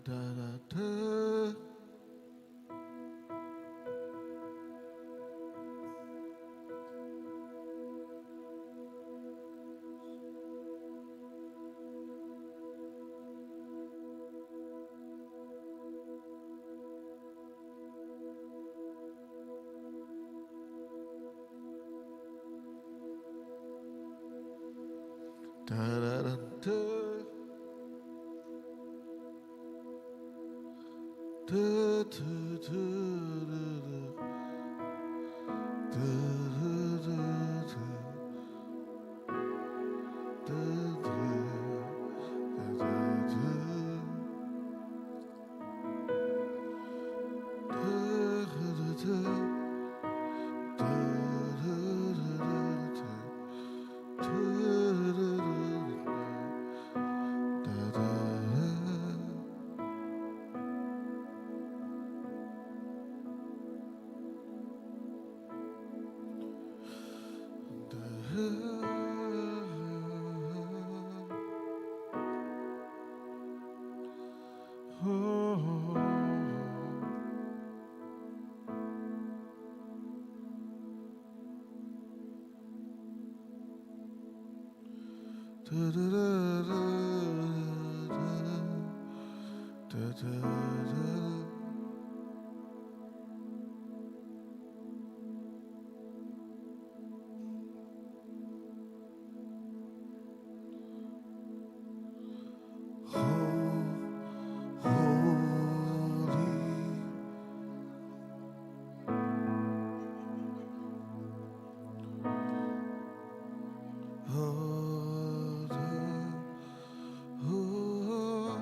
Da da da. Da da da da. Da da da da da. Da da da da. Da da da da da. Da da da. Da da da da. Da da da da da. Da da da da da da da. Holy, holy, oh.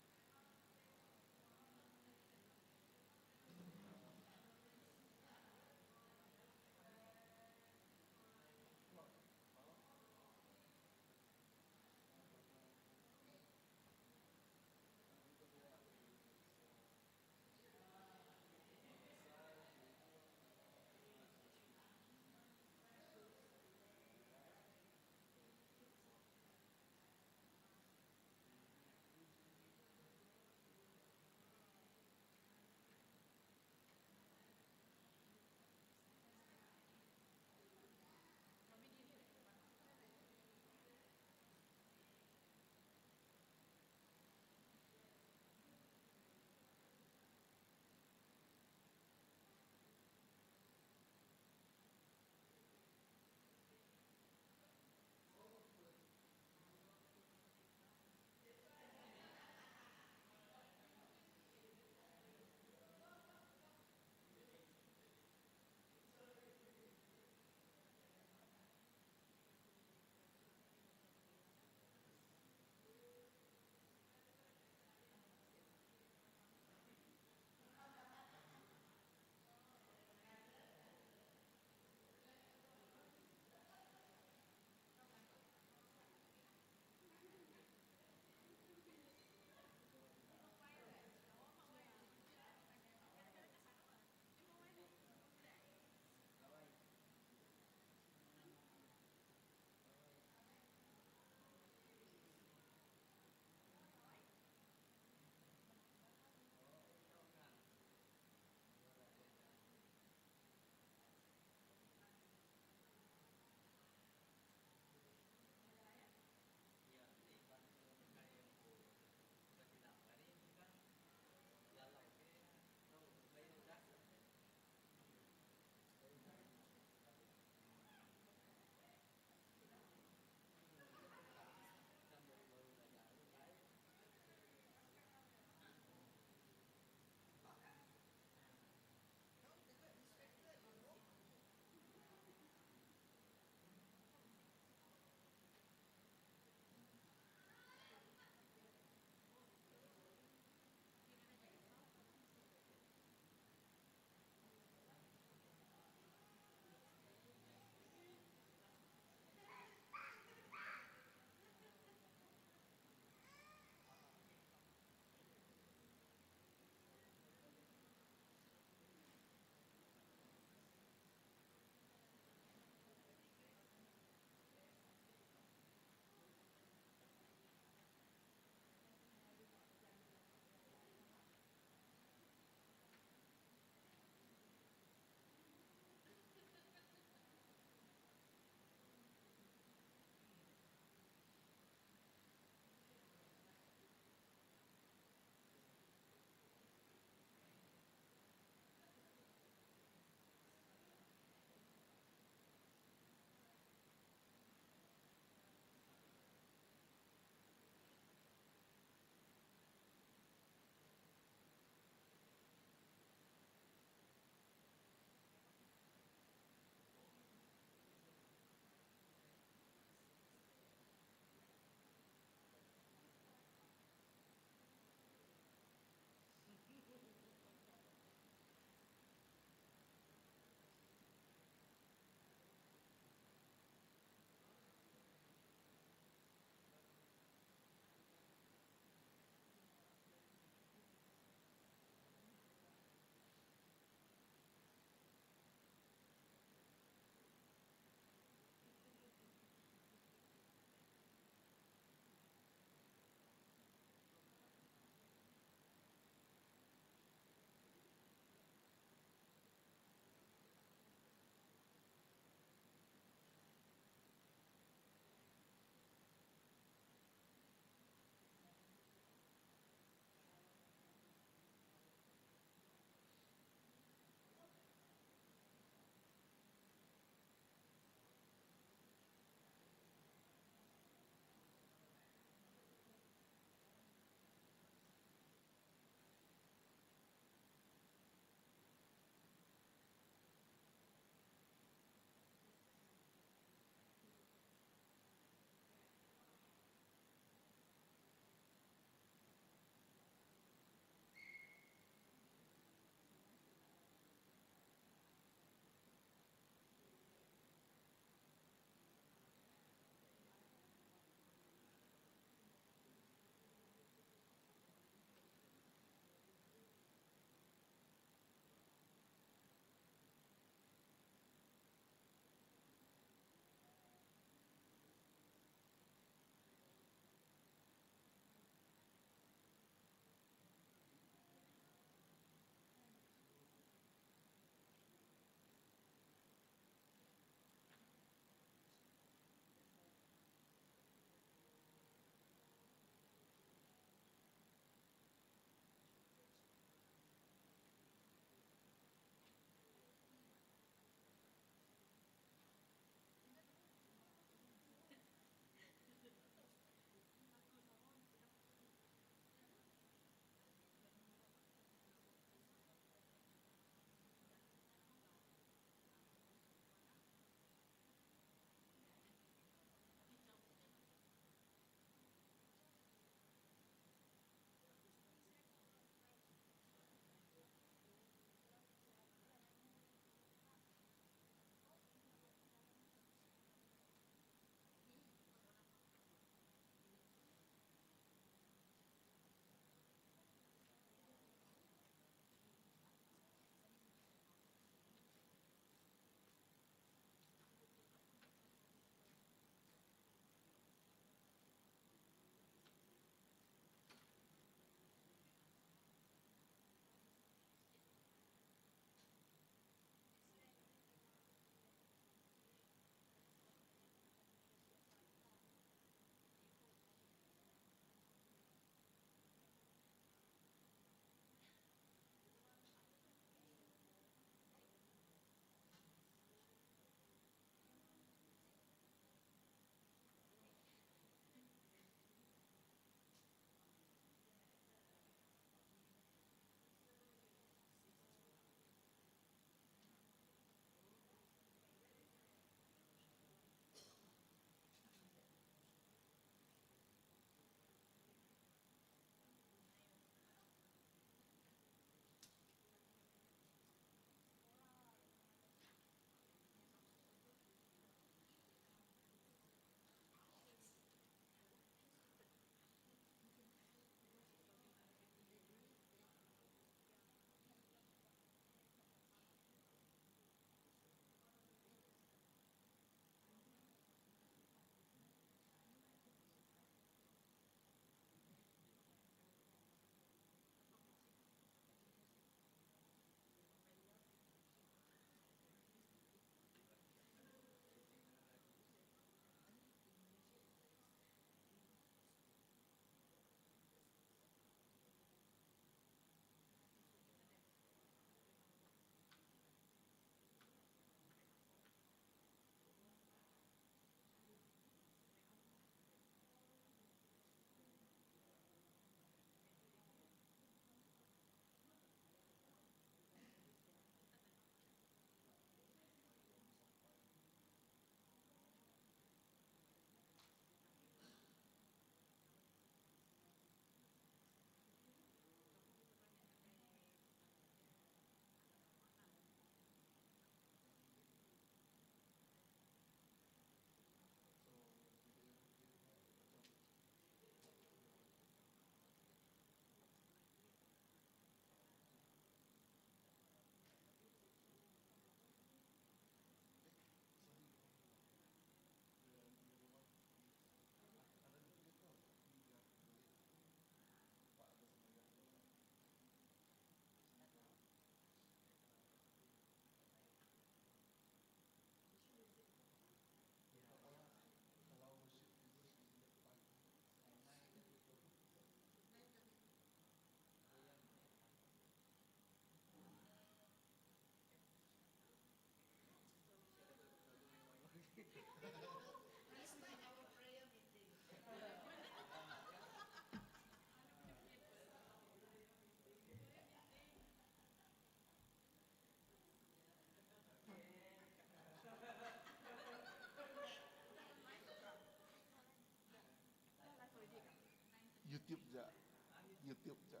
YouTube ja.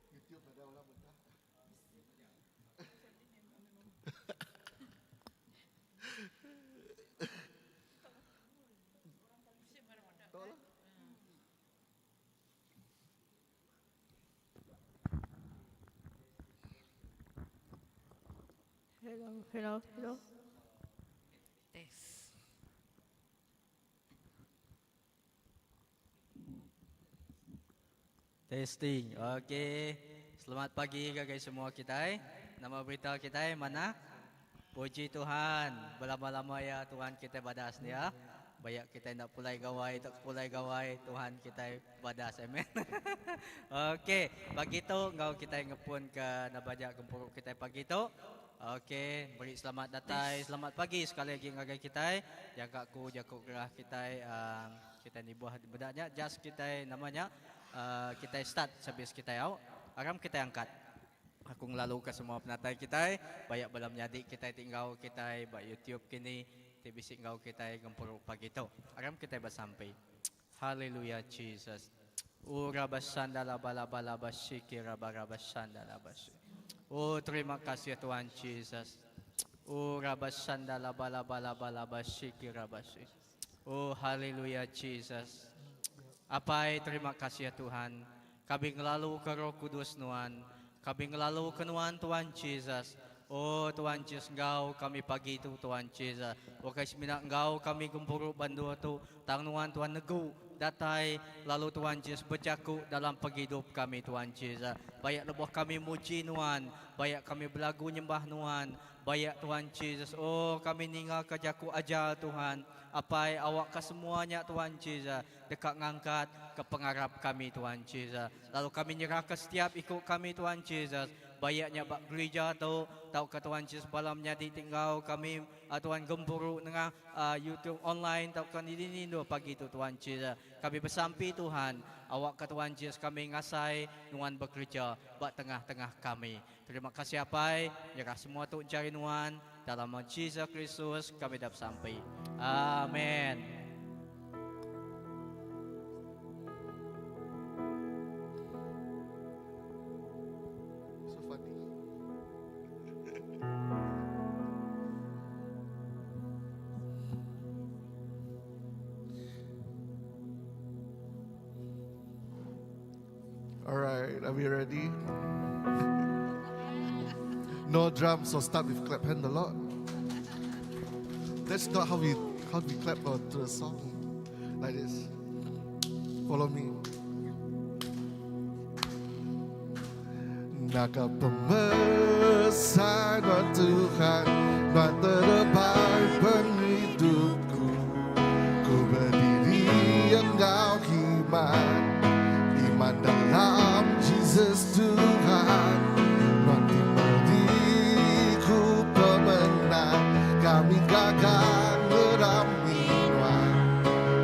YouTube ada orang meda. Betul lah. Hello, hello, hello. Test. Testing. Okey. Selamat pagi ngagai semua kitai. Nama berita kitai manah? Puji Tuhan. Belama-lama ya Tuhan kitai badas ni ya. Bayak kitai enda pulai gawai tauka pulai gawai Tuhan kitai badas. Amen. Okey, pagi tu enggau kitai ngepun ke nabaja gempuru kitai pagi tu. Okey, beri selamat datai, selamat pagi sekali agi ngagai kitai. Jaga ku jaku gerah kitai uh, kitai nibuh meda nya just kitai nama nya uh, kitai start service kitai au. Aram kitai angkat. Aku ngelaluka semua penatai kitai, bayak bala menyadi kitai ti enggau kitai ba YouTube kini ti bisi enggau kitai gempuru pagi tu. Aram kitai besampi. Haleluya Jesus. O rabasanda laba laba laba shiki raba raba shanda laba shi. Oh terima kasih Tuhan Jesus. O rabasanda laba laba laba laba shiki raba shi. Oh haleluya Jesus. Apai terima kasih Tuhan. Kami ngelalu ke Roh Kudus Nuan. Kami ngelalu ke Nuan Tuhan Jesus. Oh Tuhan Jesus enggau kami pagi tu Tuhan Jesus. Ukai semina enggau kami gempuru ba endur tu tang Nuan Tuhan negu datai lalu Tuhan Jesus bejaku dalam pengidup kami Tuhan Jesus. Bayak lebuh kami muji Nuan, bayak kami belagu nyembah Nuan, bayak Tuhan Jesus oh kami ninga ka jaku ajar Tuhan. Apai awak ka semua nya Tuhan Jesus deka ngangkat ke pengarap kami Tuhan Jesus. Lalu kami nyerahka setiap iku kami Tuhan Jesus, baik nya ba gerija tu tauka Tuhan Jesus bala menyadi ti enggau kami Tuhan gempuru nengah YouTube online tauka ni dini endur pagi tu Tuhan Jesus. Kami besampi Tuhan, awakka Tuhan Jesus kami ngasai nuan bekereja ba tengah-tengah kami. Terima kasih Apai, nyerah semua tu jari nuan, dalam nama Jesus Kristus kami dah besampi. Amen. So funny. All right, are we ready? No drums, so start with clap hand a lot. That's not how we how we clap to the song. Like this. Follow me. Naka pemesai nuan Tuhan, nuan terbaik penghidupku. Ku berdiri enggau iman, iman dalam Jesus Tuhan. Nuan ti beriku pemenang, kami gagal ngerami nuan.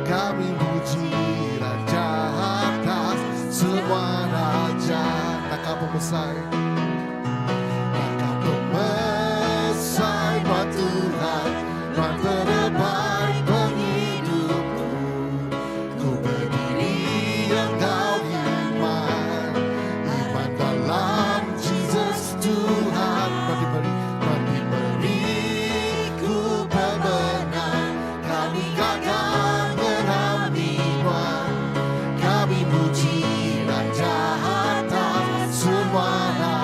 Kami muji Raja atas semua raja. Naka pemesai, naka pemesai nuan Tuhan, nuan terbaik penghidupku. Ku berdiri enggau iman, iman dalam Jesus Tuhan. Nuan diberi, nuan diberi ku pemenang, kami gagal ngerami nuan. Kami muji Raja atas semua raja.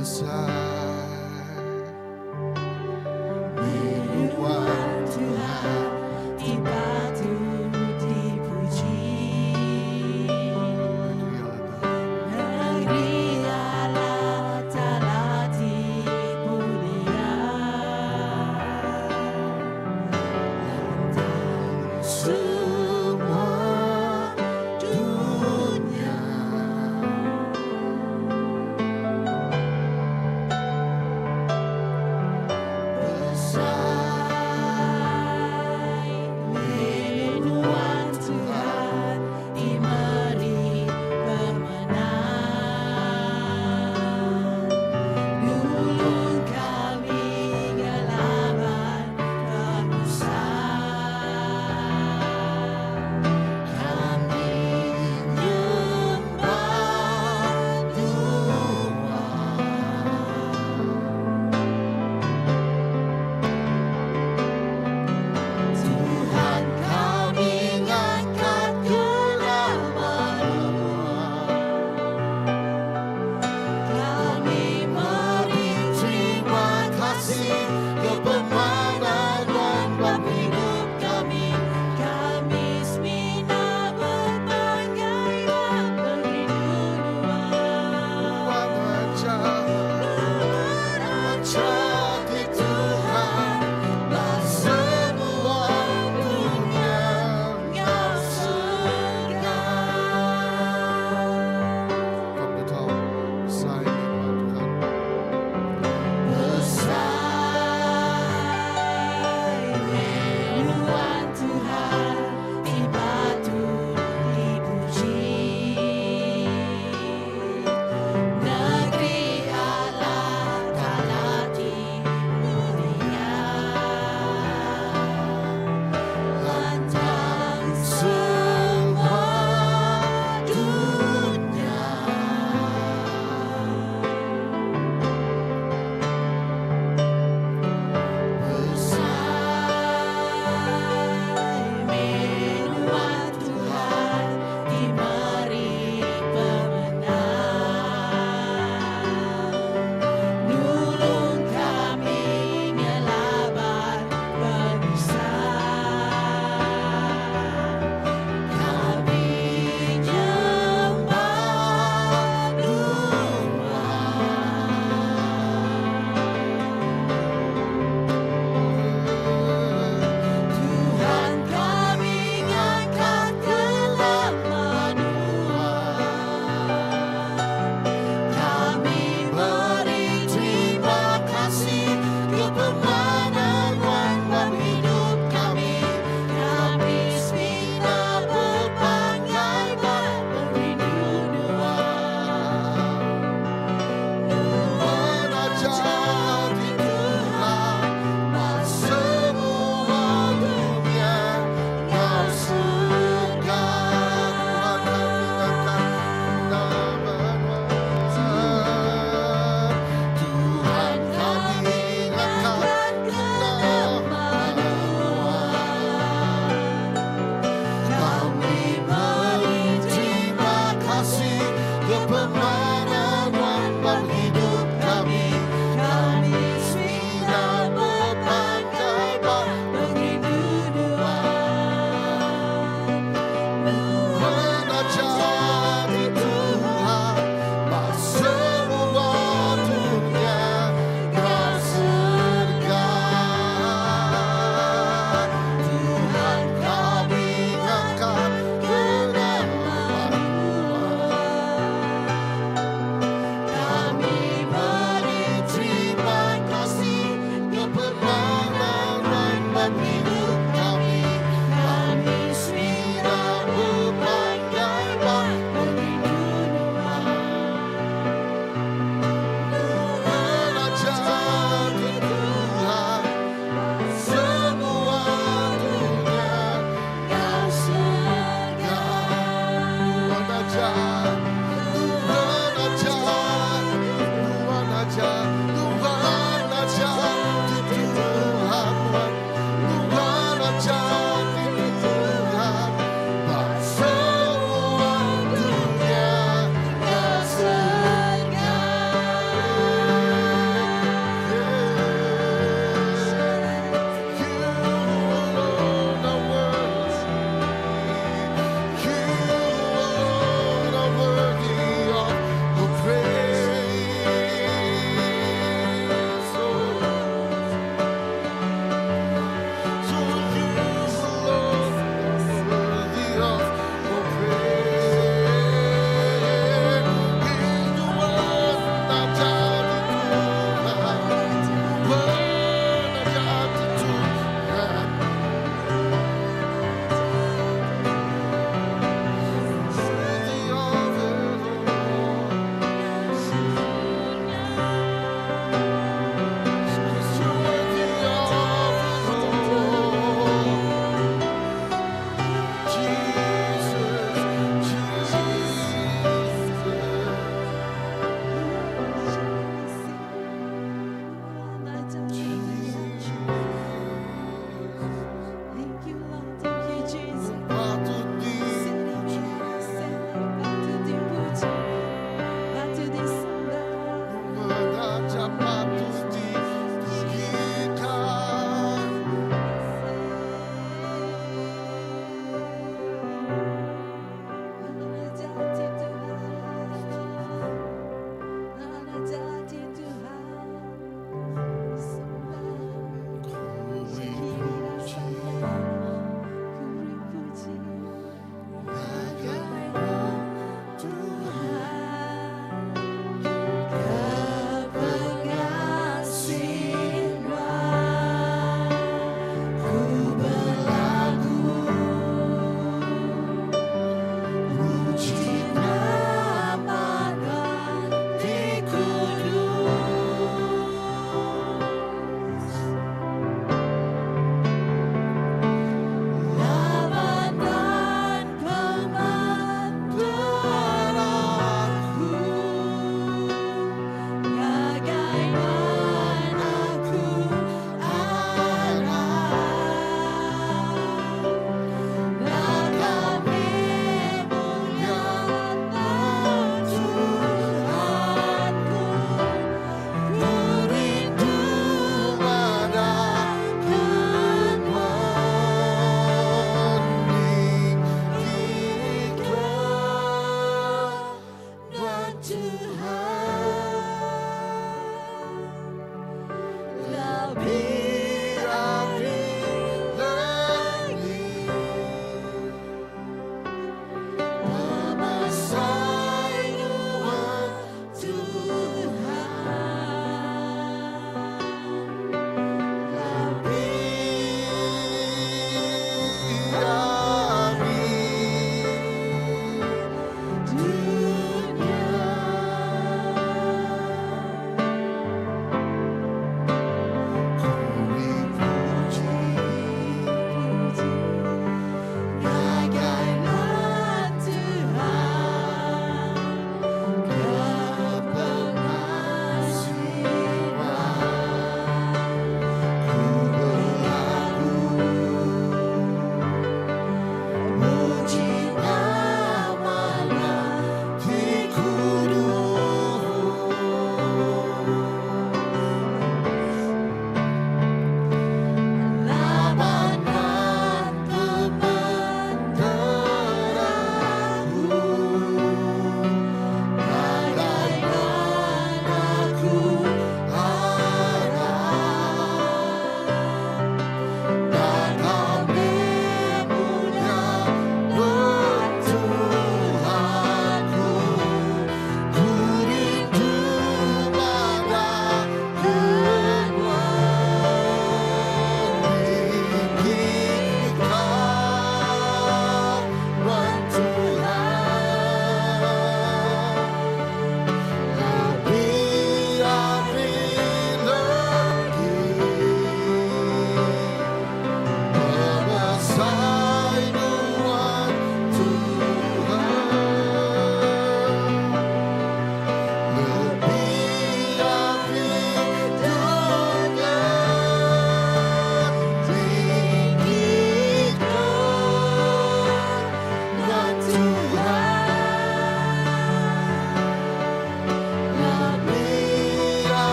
Besai Menua Tuhan ti patut dipuji. Negeri Allah Ta'ala. Negeri Allah Ta'ala ti mulia. Lantang Semua dunia. Besai Nuan Tuhan ti meri pemenang. Nulung kami ngelaban penusah. Kami nyembah Tuhan. Tuhan kami ngangkat ke nama Nuan. Kami meri Terima kasih ke pemanah Nuan bagi hidup kami. Kami semina bepanggai ba pengerindu Nuan. Nuan aja Jadi Tuhan Ba semua dunia Ngau surga. From the top Besai Nuan Tuhan. Besai Nuan Tuhan ti patut dipuji. Negeri Allah Ta'ala ti mulia. Lantang semua dunia. Besai Nuan Tuhan ti meri pemenang. Nulung kami ngelaban penusah. Kami nyembah Nuan. Tuhan kami ngangkat ke nama Nuan. Kami beri terima kasih ke pemanah Nuan dalam hidup kami. Kami semina bepanggai ba pengerindu Nuan. Nuan aja ti Tuhan Ba semua dunia Ngau surga. Tuhan kami ngangkat nama Nuan. Tuhan kami ngangkat ke nama nama Nuan. Kami Beri terima kasih ke pemanah Nuan dalam hidup kami. Kami semina bepanggai ba pengerindu Nuan. Nuan aja ti Tuhan ba semua dunia Ngau surga. Tuhan Kami ngangkat ke nama Kami beri terima kasih ke pemanah Nuan dalam hidup kami. Kami semina Bepanggai ba pengerindu Nuan. Nuan aja ti Tuhan semua dunia Ngau surga. Nuan aja, Nuan aja, Nuan aja, Nuan aja ti Tuhan, Nuan aja ti Tuhan Ba semua dunia Ngau surga.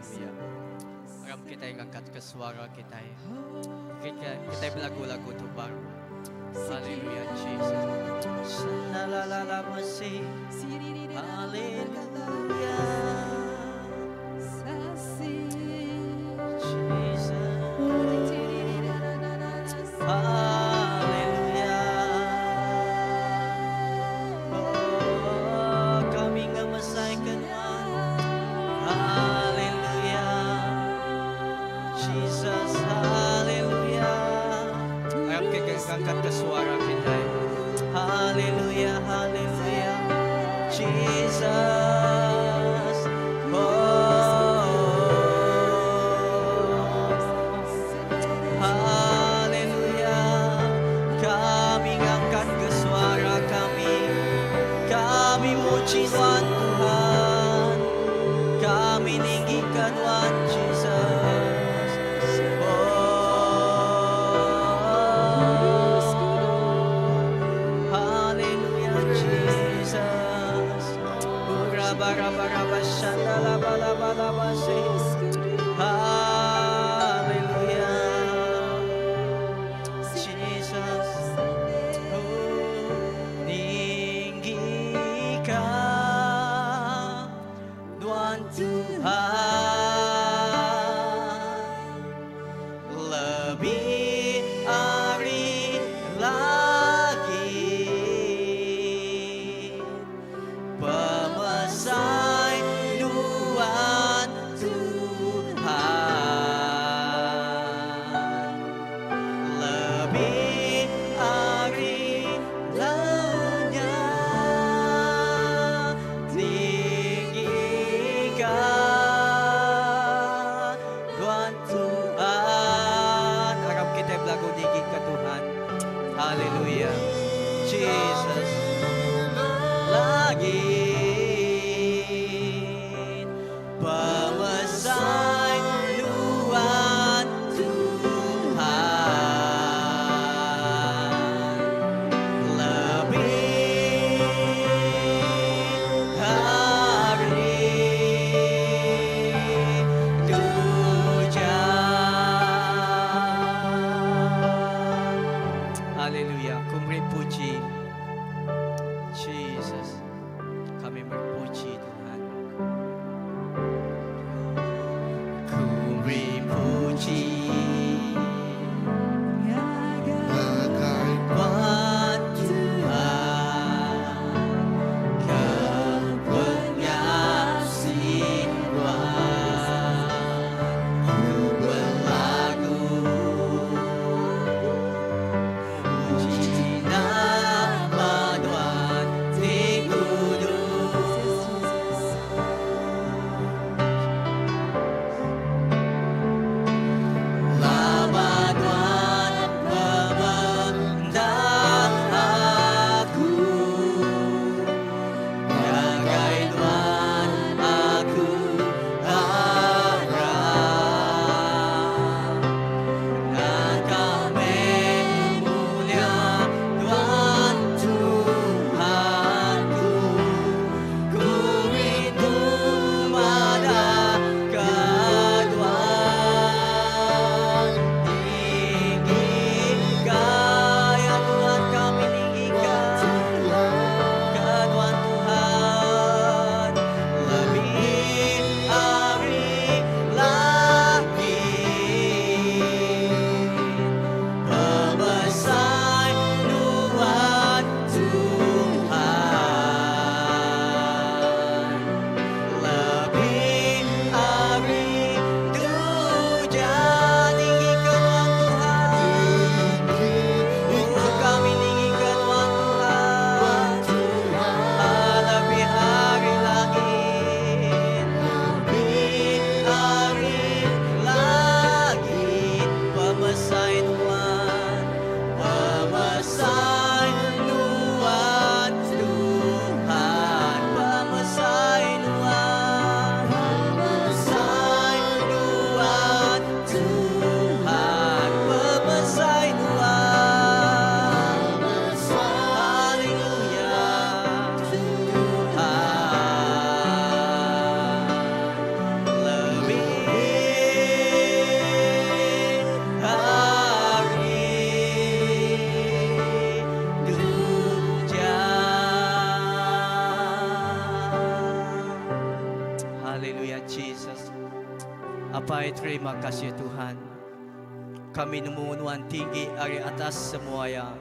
Haleluya. Aram kitai ngangkat ke suara kitai. Kita kitai belagu lagu tu baru. Haleluya Jesus. Sanalalala masih. Haleluya. Jesus. Haleluya. Oh, kami ngemesaikan Tuhan. Haleluya. Jesus, haleluya. Ayo kita angkat ke suara kita. Haleluya, haleluya. Jesus. Oh. Haleluya. Kami angkat ke suara kami. Kami muji Tuhan Tuhan. Kami ninggikan Tuhan Jesus. Oh. Haleluya Jesus. Ura bara bara shandala bala bala basi. Haleluya. Jesus. Oh, ninggikan Tuhan Tuhan lebih ari lagi pemesai Tuhan Tuhan lebih ari dunya tinggikan Tuhan Tuhan harap kita belagu tinggikan Tuhan. Haleluya. Jesus lagi pemesai Tuhan Tuhan lebih hari dunia. Haleluya, ku beri puji. Jesus, kami berpuji Tuhan. Ku beri puji Ngagai Tuhan Tuhan ke pengasih Tuhan. Ku berlagu puji nama Tuhan ti. Apai terima kasih Tuhan. Kami nemu nuan tinggi ari atas semua ya.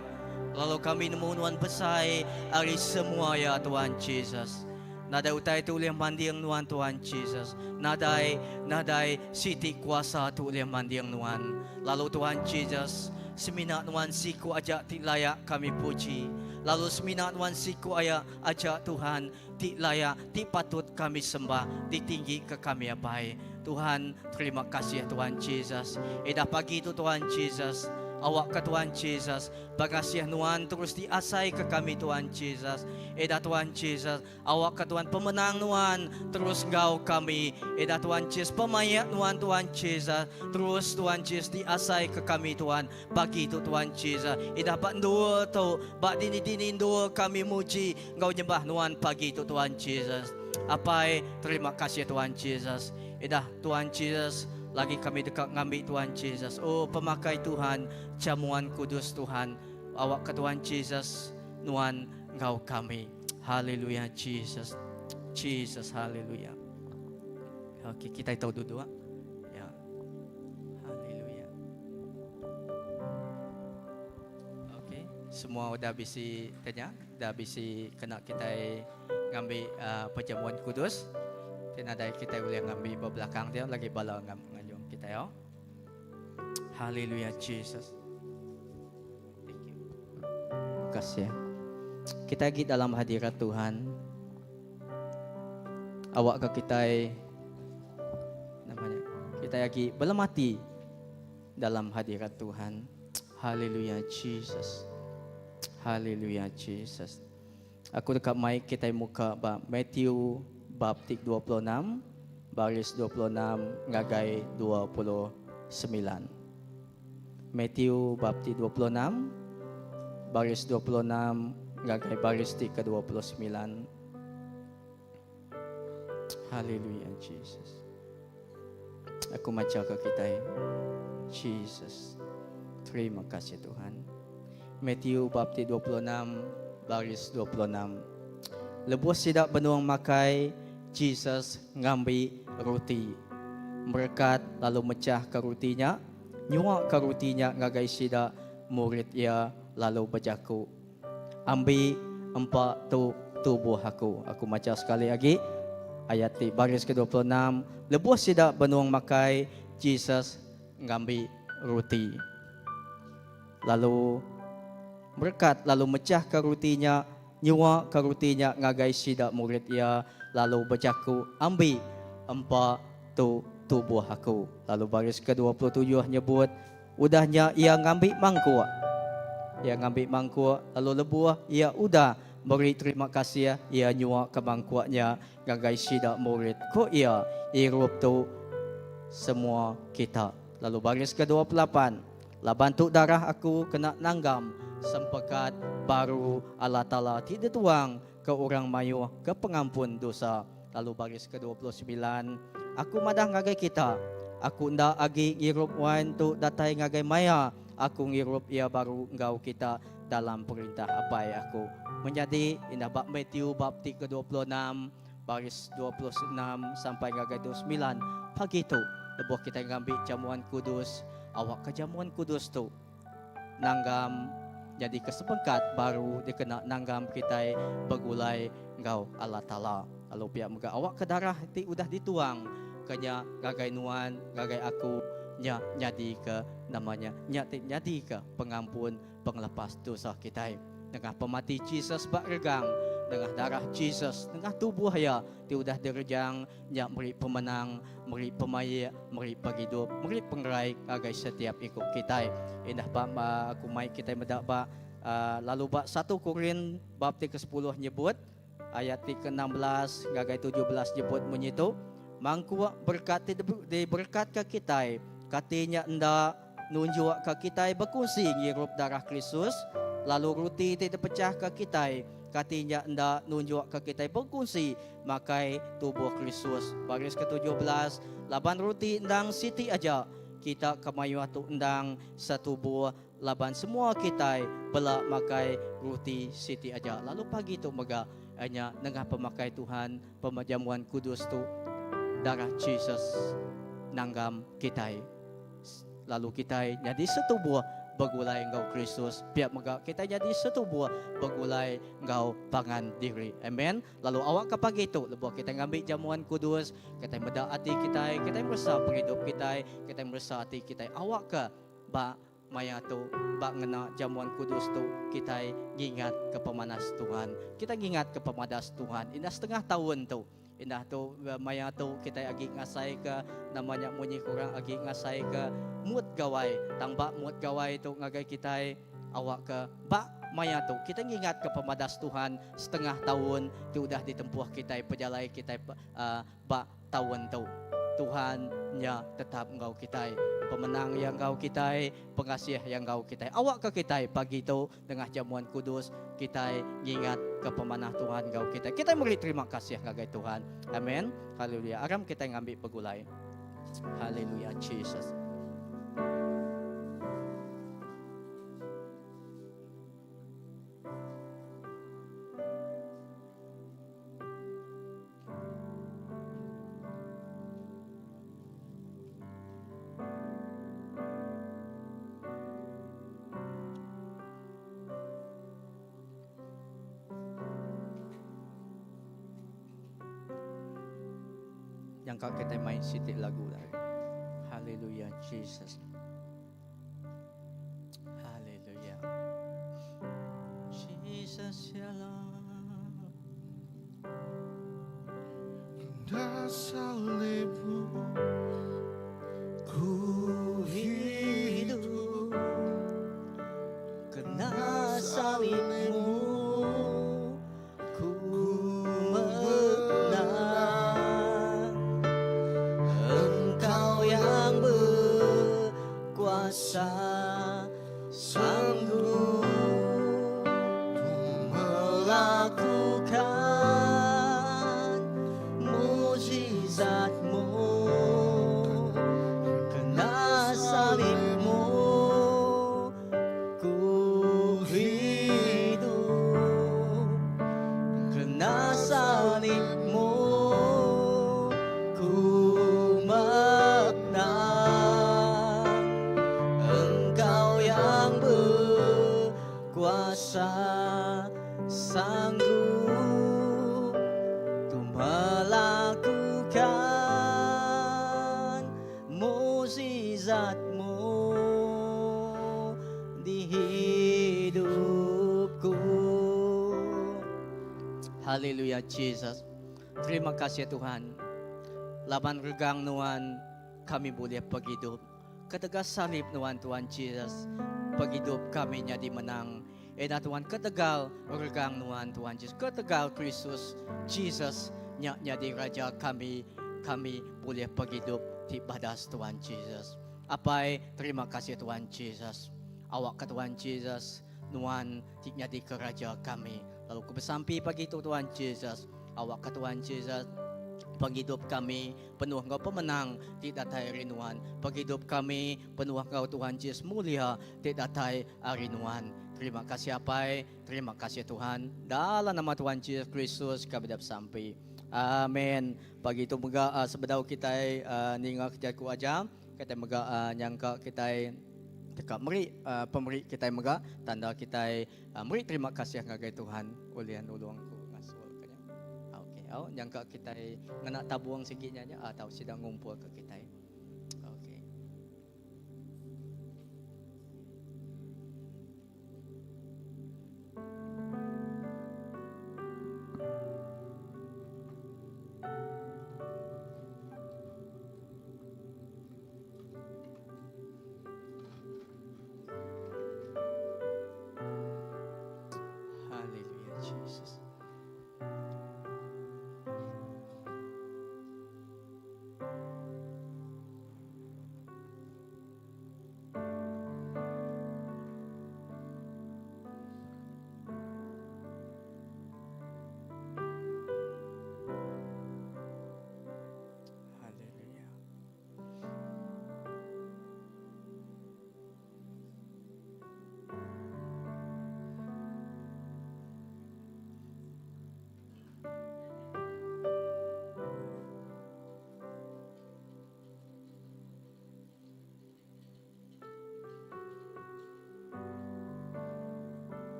Lalu kami nemu nuan besai ari semua ya Tuhan Jesus. Nadai utai tu ulih manding nuan Tuhan Jesus. Nadai nadai siti kuasa tu ulih manding nuan. Lalu Tuhan Jesus, semina nuan siku aja ti layak kami puji. Lalu semina nuan siku aya aja Tuhan ti layak ti patut kami sembah ditinggika kami Apai. Tuhan terima kasih Tuhan Jesus. Eda pagi tu Tuhan Jesus. Awakka Tuhan Jesus pengasih nuan terus diasaika kami Tuhan Jesus. Eda Tuhan Jesus Awakka Tuhan pemenang nuan terus enggau kami. Eda Tuhan Jesus pemaik nuan Tuhan Jesus terus Tuhan Jesus diasai ke kami Tuhan pagi tu Tuhan Jesus. Eda ba endur tu ba dini-dini endur kami muji enggau nyembah nuan pagi tu Tuhan Jesus. Apai terima kasih Tuhan Jesus. Eda Tuhan Jesus lagi kami deka ngambi Tuhan Jesus. Oh pemakai Tuhan jamuan kudus Tuhan. Awakka Tuhan Jesus nuan enggau kami. Haleluya Jesus. Jesus haleluya. Okey, kita tahu duduk. Ya. Haleluya. Okey, semua udah bisi tanya, udah bisi kena kita ngambil uh, perjamuan kudus. Tiada kita boleh ngambil ba belakang dia lagi bala ngam nganjung kita ya. Haleluya Jesus. Thank you. Terima kasih. Kita lagi dalam hadirat Tuhan. Awak ke kita namanya. Kita lagi belum mati dalam hadirat Tuhan. Haleluya Jesus. Haleluya Jesus. Aku deka mai kitai muka ba Matthew bab ti 26 baris 26 ngagai 29. Matthew bab ti 26 baris 26 ngagai baris ti ke-29. Haleluya Jesus. Aku macha ke kitai. Jesus. Terima kasih Tuhan. Matthew bab ti 26 baris 26. Lebuh sida benung makai, Jesus ngambi roti. Merekat lalu mechahka roti nya, nyuaka roti nya ngagai sida murid iya lalu bejaku, Ambi empa tu tubuh aku. Aku macha sekali agi ayat ti baris ke 26. Lebuh sida benung makai, Jesus ngambi ruti. Lalu merekat lalu mechahka ruti nya, nyuaka ruti nya ngagai sida murid iya lalu bejaku, Ambi empa tu tubuh aku. Lalu baris ke 27 nyebut, Udah nya iya ngambi mangkuk. Iya ngambi mangkuk lalu lebuh iya udah meri terima kasih, iya nyuaka mangkuk nya ngagai sida murid. Ku iya, Irup tu semua kita. Lalu baris ke 28, Laban tu darah aku kena nanggam sempekat baru Allah Taala ti dituang ke orang mayuh ke pengampun dosa. Lalu baris ke 29, Aku madah ngagai kita, aku enda agi ngirup wain tu datai ngagai maya aku ngirup iya baru enggau kita dalam Perintah Apai aku. Menyadi, indah ba Matthew bab ti ke 26, baris 26 sampai ngagai 29 pagi tu, lebuh kitai ngambi jamuan kudus, awakka jamuan kudus tu nanggam nyadika sebengkat baru dikena nanggam kitai begulai enggau Allah Taala. Lalu pia mega awakka darah ti udah dituang ke nya ngagai nuan ngagai aku nya nyadika nama nya nya ti nyadika pengampun pengelepas dosa kitai. Nengah pemati Jesus ba regang, nengah darah Jesus, nengah tubuh iya ti udah direjang Nya meri pemenang, meri pemaik, meri pengidup, meri pengerai ngagai setiap iku kitai. Indah ba aku mai kitai meda ba lalu ba satu Korin bab ti kesepuluh nyebut ayat ti ke-16 ngagai 17 nyebut munyi tu, Mangkuk berekat ti diberekatka kitai, kati nya enda nunjukka kitai bekunsi ngirup darah Kristus? Lalu ruti ti dipechahka kitai, kati nya enda nunjukka kitai bekunsi Makai tubuh Kristus. Baris ke-17, Laban ruti endang siti aja, kita ke mayuh tu endang setubuh laban semua kitai bela makai ruti siti aja. Lalu pagi tu mega iya nya nengah pemakai Tuhan, pemajamuan kudus tu, darah Jesus. nanggam kitai. Lalu kitai nyadi setubuh begulai enggau Kristus, pia mega kitai nyadi setubuh begulai enggau pangan diri. Amen. Lalu awakka pagi tu lebuh kitai ngambi jamuan kudus, kitai meda ati kitai, kitai meresa pengidup kitai, kitai meresa ati kitai. Awakka ba maya tu, ba ngena jamuan kudus tu, kitai ngingatka pemanas Tuhan. Kitai ngingatka pemadas Tuhan. Indah setengah taun tu, indah tu maya tu kitai agi ngasaika nama nya munyi ku orang agi ngasaika mood gawai. Tang ba mood gawai tu ngagai kitai awakka ba maya tu kitai ngingatka pemadas Tuhan setengah taun ti udah ditempuh kitai pejalai kitai ba taun tu. Tuhan nya tetap enggau kitai. Pemenang Iya enggau kitai, pengasih Iya enggau kitai. Awakka kitai pagi tu nengah jamuan kudus kitai ngingatka pemanah Tuhan enggau kitai. Kitai meri terima kasih ngagai Tuhan. Amen. Haleluya. Aram kitai ngambi begulai. Haleluya Jesus. Nyangka kitai main siti lagu lagi. Haleluya Jesus. Haleluya. Jesus ya Lord. Tanda salibmu ku hidup. Kena salibmu ku menang. Engkau yang berkuasa sanggup melakukan mujizatmu. Kena salibmu ku hidup. Kena salibmu ku menang. Engkau yang berkuasa sanggup tu melakukan mujizatmu di hidupku. Haleluya Jesus. Terima kasih Tuhan. Laban regang nuan kami bulih pengidup. Ketegal salib nuan Tuhan Jesus, pengidup kami nyadi menang. Enda Tuhan ketegal regang nuan Tuhan Jesus, ketegal Kristus Jesus nya nyadi Raja kami, kami bulih pengidup ti badas Tuhan Jesus. Apai, terima kasih Tuhan Jesus. Awakka Tuhan Jesus nuan ti nyadika Raja kami. Lalu ku besampi pagi tu Tuhan Jesus, awakka Tuhan Jesus pengidup kami penuh enggau pemenang ti datai ari nuan. Pengidup kami penuh enggau Tuhan Jesus mulia ti datai ari nuan. Terima kasih Apai, terima kasih Tuhan. Dalam nama Tuhan Jesus Kristus kami dah besampi. Amen. Pagi tu mega uh, sebedau kitai uh, ninga ke jaku ajar, kitai mega uh, nyangka kitai deka meri uh, pemeri kitai mega tanda kitai uh, meri terima kasih ngagai Tuhan ulih nulung ku ngasul ke nya. Okey, au nyangka kitai ngena tabung sigi nya nya atau sida ngumpul ke kitai. Okey. Hallelujah Jesus.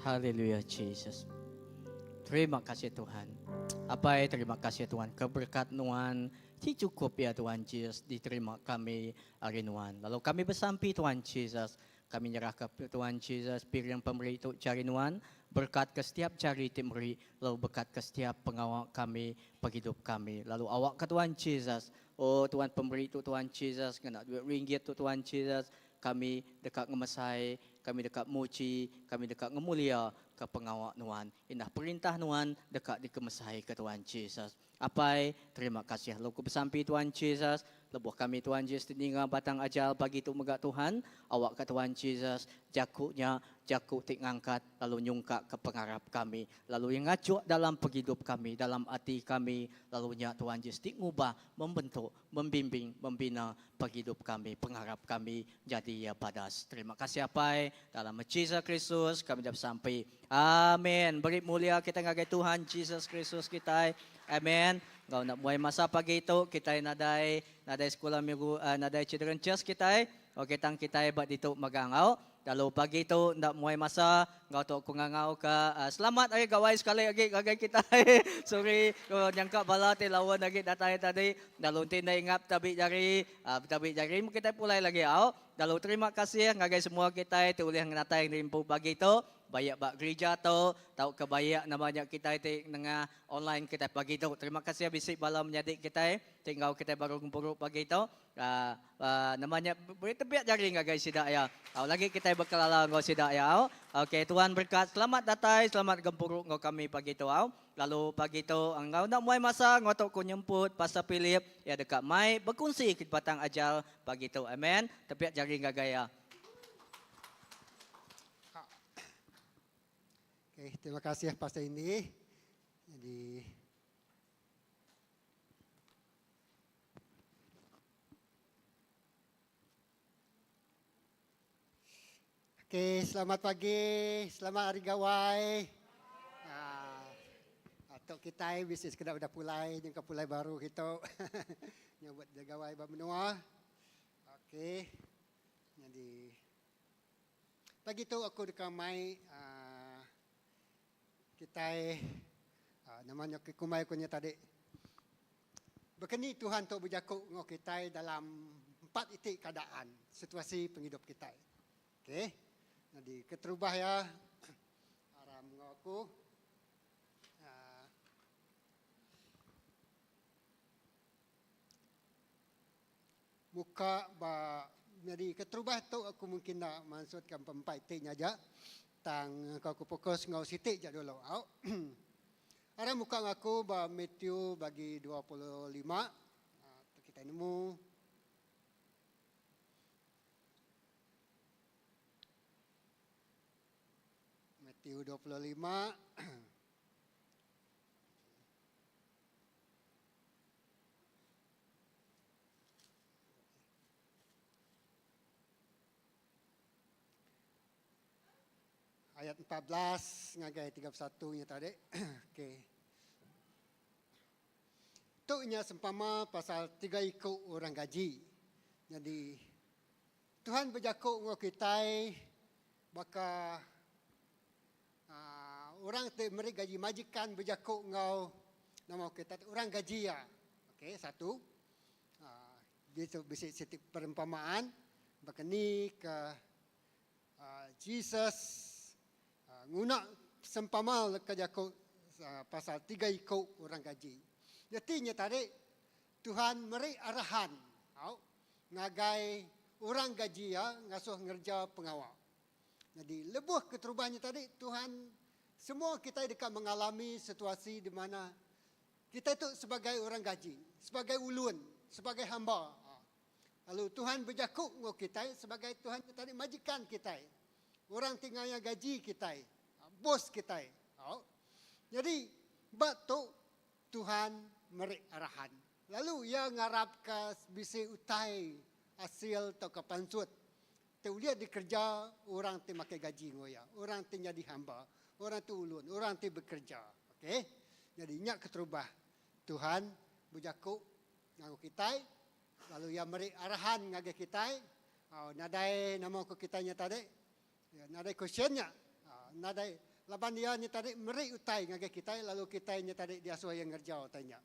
Haleluya Jesus. Terima kasih Tuhan. Apai terima kasih Tuhan ke berkat nuan ti cukup ya Tuhan Jesus diterima kami ari nuan. Lalu kami besampi Tuhan Jesus kami nyerah ke Tuhan Jesus piring pemeri tu jari nuan berkat ke setiap jari ti meri lalu berkat ke setiap pengawa kami pengidup kami. Lalu awak ke Tuhan Jesus oh Tuhan pemeri tu Tuhan Jesus ngena duit ringgit tu Tuhan Jesus Kami deka ngemesai, kami deka muji, kami deka ngemulia ke pengawa Nuan. Indah perintah Nuan deka dikemesai ke Tuan Jesus. Apai, terima kasih lalu ku besampi Tuan Jesus, lebuh kami Tuan Jesus ti ninga batang ajal pagi tu mega Tuhan, awak ka Tuan Jesus jaku nya jaku ti ngangkat lalu nyungkak ke pengarap kami, lalu iya ngajuk dalam pengidup kami, dalam ati kami, lalu nya Tuan Jesus ti ngubah, membentuk, membimbing, membina pengidup kami, pengarap kami jadi iya badas. Terima kasih Apai, dalam nama Jesus Kristus kami dah besampi. Amin. Beri mulia kita ngagai Tuhan Jesus Kristus kitai. Amen. Enggau enda muai masa pagi tu kitai nadai nadai sekula minggu uh, nadai children church kitai. Okey tang kitai ba ditu megang au. Lalu pagi tu enda muai masa enggau tu aku ngangau ka selamat ari gawai sekali agi ngagai kitai. Sorry nyangka bala ti laun agi datai tadi. Lalu enti enda ingap tabi jari, betabi jari meh kitai pulai lagi au. Lalu terima kasih ngagai semua kitai ti ulih ngenatai ngerimpu pagi tu baik ba gerija tu tauka baik nama nya kitai ti nengah online kitai pagi tu. Terima kasih bisi bala menyadi kitai ti enggau kitai baru ngempuru pagi tu. Nama nya beri tebiat jari ngagai sida iya. Au lagi kitai bekelala enggau sida iya au. Okey Tuhan berkat selamat datai selamat gempuru enggau kami pagi tu au. Lalu pagi tu enggau enda muai masa enggau tu ku nyemput Pastor Philip iya deka mai bekunsi ke batang ajar pagi tu. Amen. Tebiat jari ngagai iya. Okey terima kasih Pastor Indi. Jadi Okey, selamat pagi, selamat hari gawai. Ah, atok kitai bisi sekeda udah pulai, nyengka pulai baru kitu. Nyambut gawai ba menua. Okey. Nyadi pagi tu aku deka mai ah, Kitai nama nya ke kumbai ku nya tadi. Baka ni Tuhan tu bejaku enggau kitai dalam empat iti keadaan situasi pengidup kitai. Okey. Nyadi keterubah iya aram enggau aku uhh Muka ba nyadi keterubah tu aku mungkin enda mansutka empat iti nya aja tang ko aku fokus enggau siti ja dulu au. Aram muka ngaku ba Matthew bagi 25 tu kitai nemu. Matthew 25 Ayat 14 ngagai 31 nya tadi. Okey. Tu nya sempama pasal tiga iku orang gaji. Jadi Tuhan bejaku enggau kitai baka Aaa orang ti meri gaji majikan bejaku enggau nama kita ti orang gaji iya. Okey satu aaa ditu bisi siti perumpamaan baka ni ke aaa Jesus aaa nguna sempama leka jaku aaa pasal tiga iku orang gaji. Reti nya tadi Tuhan meri arahan au ngagai orang gaji iya ngasuh ngereja pengawa. Nyadi lebuh keterubah nya tadi Tuhan semua kitai deka mengalami situasi di mana kitai tu sebagai orang gaji, sebagai ulun, sebagai hamba. Lalu Tuhan bejaku enggau kitai sebagai Tuhan nya tadi majikan kitai. Orang ti ngaya gaji kitai, bos kitai. Nyadi ba tu Tuhan meri arahan. Lalu iya ngarapka bisi utai asil tauka pansut Ti ulih dikereja orang ti makai gaji enggau iya, orang ti nyadi hamba, orang ti ulun, orang ti bekereja. Okey. Nyadi nya keterubah Tuhan bejaku ngagai kitai lalu iya meri arahan ngagai kitai. Au nadai nama ku kitai nya tadi. Nadai question nya. Nadai. Laban iya nya tadi meri utai ngagai kitai lalu kitai nya tadi diasuh iya ngereja utai nya.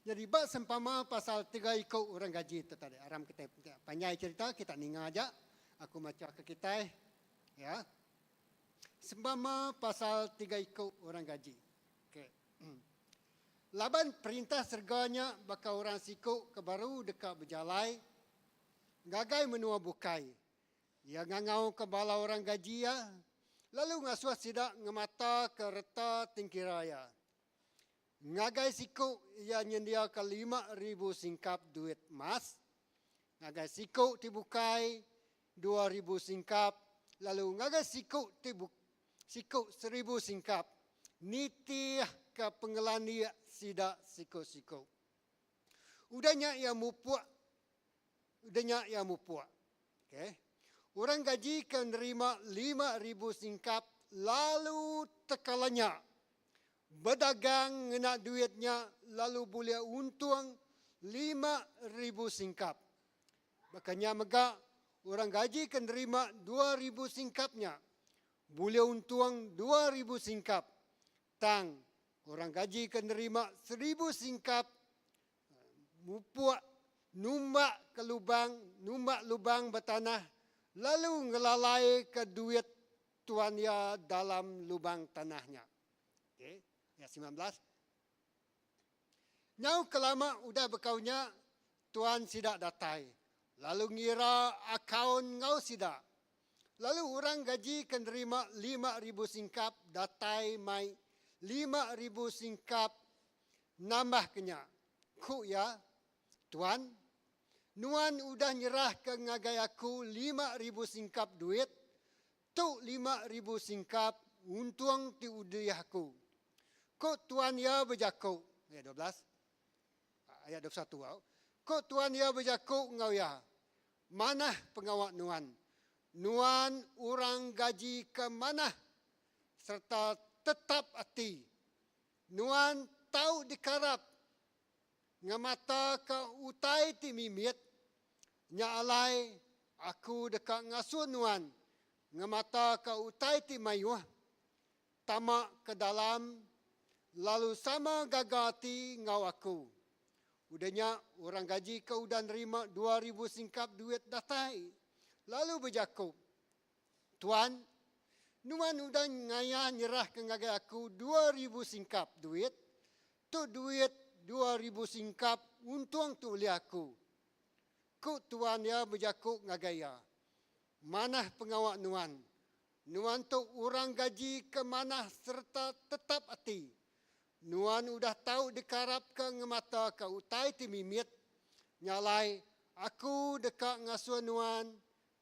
Nyadi ba sempama pasal tiga iku orang gaji tu tadi aram kitai panjai cherita kita ninga aja aku macha ke kitai ya. Sempama pasal tiga iku orang gaji. Okey. Laban perintah serega nya baka orang siku ke baru deka bejalai ngagai menua bukai. Iya ngangauka bala orang gaji iya lalu ngasuh sida ngemataka reta tengkira iya. Ngagai siku iya nyendiaka 5000 singkap duit emas, ngagai siku ti bukai 2000 singkap, lalu ngagai siku ti siku 1000 singkap, nitihka pengelandik sida siku-siku. Udah nya iya mupuk udah nya iya mupuk. Okay. Orang gaji ke nerima 5000 singkap lalu tekala nya Bedagang ngena duit nya lalu bulih untung 5000 singkap. Baka nya mega, orang gaji ke nerima 2000 singkap nya bulih untung 2000 singkap. Tang, orang gaji ke nerima 1000 singkap mupuk numbak ke lubang, numbak lubang ba tanah lalu ngelalaika duit tuan iya dalam lubang tanah nya. Okey, ayat 19. Nyau kelama udah bekau nya, tuan sida datai, lalu ngira akaun enggau sida. Lalu orang gaji ke nerima 5000 singkap datai mai 5000 singkap nambah ke nya. Ku iya, Tuan, nuan udah nyerahka ngagai aku 5000 singkap duit, Tu 5000 singkap untung ti ulih aku. Ku tuan iya bejaku, ayat 12, ayat 21 au. Ku tuan iya bejaku enggau iya, Manah pengawa nuan. Nuan orang gaji ke manah sereta tetap ati. Nuan tau dikarap ngemataka utai ti mimit, nya alai aku deka ngasuh nuan ngemataka utai ti mayuh, tama ke dalam lalu sama gaga ati enggau aku. Udah nya, orang gaji ke udah nerima 2000 singkap duit datai lalu bejaku, Tuan, nuan udah ngayah nyerahka ngagai aku 2000 singkap duit, Tu duit 2000 singkap untung tu ulih aku. Ku tuan iya bejaku ngagai iya, Manah pengawa nuan. Nuan tu orang gaji ke manah sereta tetap ati. Nuan udah tau dikarapka ngemataka utai ti mimit. Nya alai, aku deka ngasuh nuan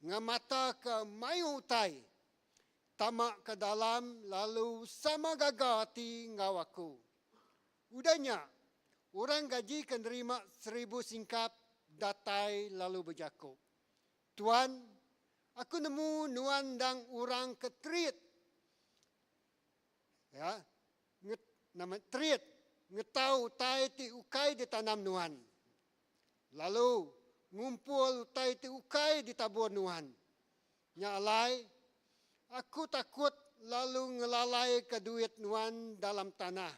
ngemataka mayuh utai. Tama ke dalam lalu sama gaga ati enggau aku. Udah nya, orang gaji ke nerima 1000 singkap datai lalu bejaku, Tuan, aku nemu nuan endang orang ke terit. Ya, nge, nama terit ngetau utai ti ukai ditanam nuan. Lalu ngumpul utai ti ukai ditabur nuan. Nya alai, aku takut lalu ngelalaika duit nuan dalam tanah.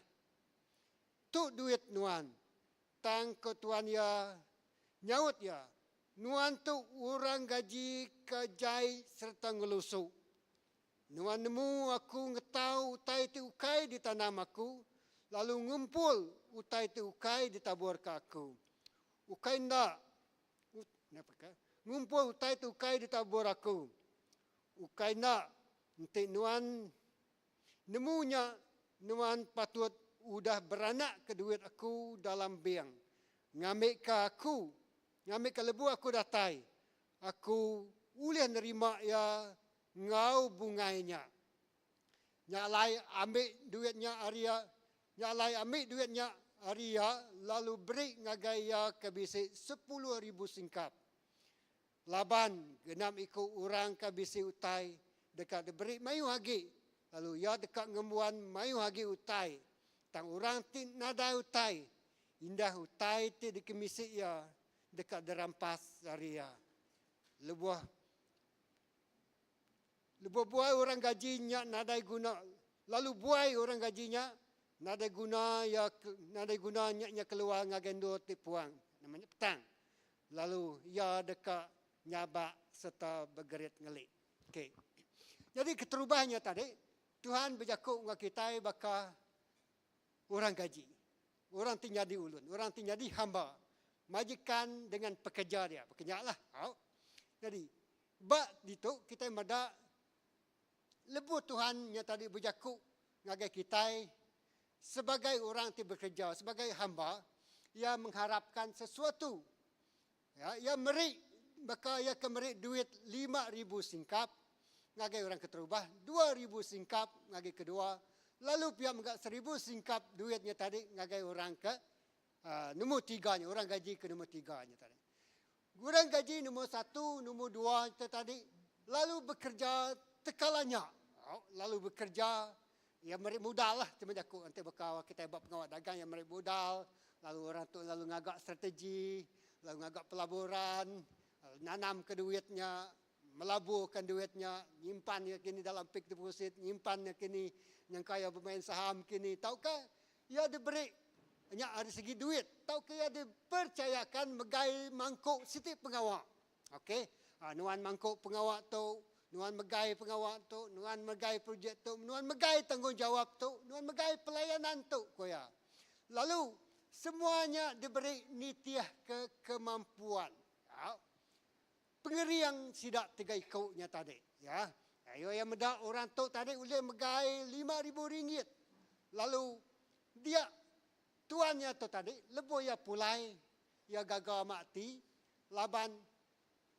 Tu duit nuan. Tang ku tuan iya nyaut iya, Nuan tu orang gaji ke jai sereta ngelusu. Nuan nemu aku ngetau utai ti ukai ditanam aku, lalu ngumpul utai ti ukai ditaburka aku. Ukai enda, Ngumpul utai ti ukai ditabur aku. Ukai enda enti nuan nemu nya nuan patut udah beranakka duit aku dalam bank ngambika aku ngambika lebuh aku datai aku ulih nerima iya enggau bungai nya. Nya alai ambi duit nya ari iya, nya alai ambi duit nya ari iya lalu beri ngagai iya ke bisi 10,000 singkap. Laban genap iku orang ke bisi utai deka diberi mayuh agi, lalu iya deka ngembuan mayuh agi utai. Tang orang ti nadai utai, indah utai ti dikemisi iya deka dirampas ari iya. Lebuh Lebuh buai orang gaji nya nadai guna. Lalu buai orang gaji nya, nadai guna iya nadai guna nya nya keluar ngagai endur ti puang, nama nya petang. Lalu iya deka nyabak sereta begerit ngeli. Okey. Nyadi keterubah nya tadi, Tuhan bejaku enggau kitai baka orang gaji, orang ti nyadi ulun, orang ti nyadi hamba, majikan dengan pekerja dia. Baka nya lah. Au. Nyadi ba ditu kitai meda Lebuh Tuhan nya tadi bejaku ngagai kitai sebagai orang ti bekereja, sebagai hamba, Iya mengharapkan sesuatu. Ya, iya meri baka iya ke meri duit 5000 singkap ngagai orang keterubah, 2000 singkap ngagai kedua, lalu pia mega 1000 singkap duit nya tadi ngagai orang ke uh, nombor tiga nya, orang gaji ke nombor tiga nya tadi. Orang gaji nombor satu, nombor dua nya tadi lalu bekerja tekala nya. Lalu bekerja iya meri modal lah cuma jaku enti baka kitai ba pengawa dagang iya meri modal lalu orang tu lalu ngaga strategi lalu ngaga pelaburan nanam ke duit nya melaburkan duit nya nyimpan iya kini dalam fixed deposit nyimpan iya kini nyangka iya bemain saham kini tauka Iya diberi nya ari segi duit tauka iya dipercayakan megai mangkuk siti pengawa. Okey, ha, nuan mangkuk pengawa tu, nuan megai pengawa tu, nuan megai projek tu, nuan megai tanggungjawab tu, nuan megai pelayanan tu, ku iya. Lalu semua nya diberi nitihka kemampuan. Ha. Pengering sida tiga iku nya tadi. Ya. Ayo iya meda orang tu tadi ulih megai 5000 ringgit. Lalu dia tuan iya tu tadi lebuh iya pulai iya gaga amat ati laban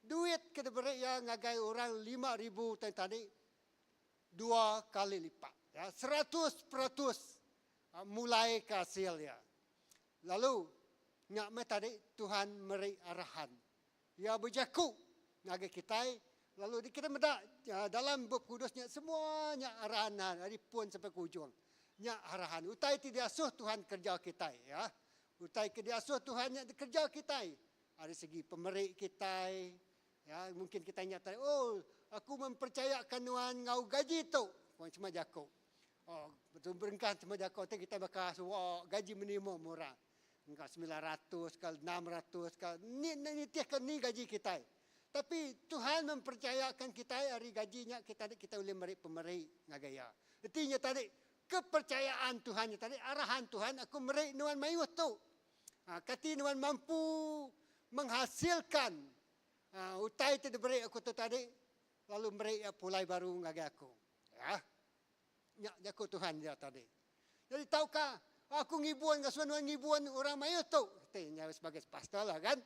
duit ke diberi iya ngagai orang 5000 tai tadi dua kali lipat. Ya, 100% mulai ke hasil iya. Lalu nya meh tadi Tuhan meri arahan. Iya bejaku ngagai kitai lalu dikena meda dalam Bup Kudus nya semua nya arahan ari pun sampai ke ujung. Nya arahan utai ti diasuh Tuhan kereja kitai ya. Utai ke diasuh Tuhan nya dikereja kitai ari segi pemeri kitai ya mungkin kitai nya tadi oh aku mempercayakan nuan enggau gaji tu ku cuma jaku. Oh betul berengkah cuma jaku ti kitai baka suwa gaji minimum orang. Engka 900 ka 600 ka ni nitihka ni gaji kitai. Tapi Tuhan mempercayakan kitai ari gaji nya kita kita ulih meri pemeri ngagai iya. Reti nya tadi kepercayaan Tuhan nya tadi arahan Tuhan aku meri nuan mayuh tu. Ha, kati nuan mampu menghasilkan ha, utai ti diberi aku tu tadi lalu meri iya pulai baru ngagai aku. Ya. Nya jaku Tuhan dia tadi. Jadi tauka aku ngibun ngasuh nuan ngibun orang mayuh tu. Ti nya sebagai pastor lah kan.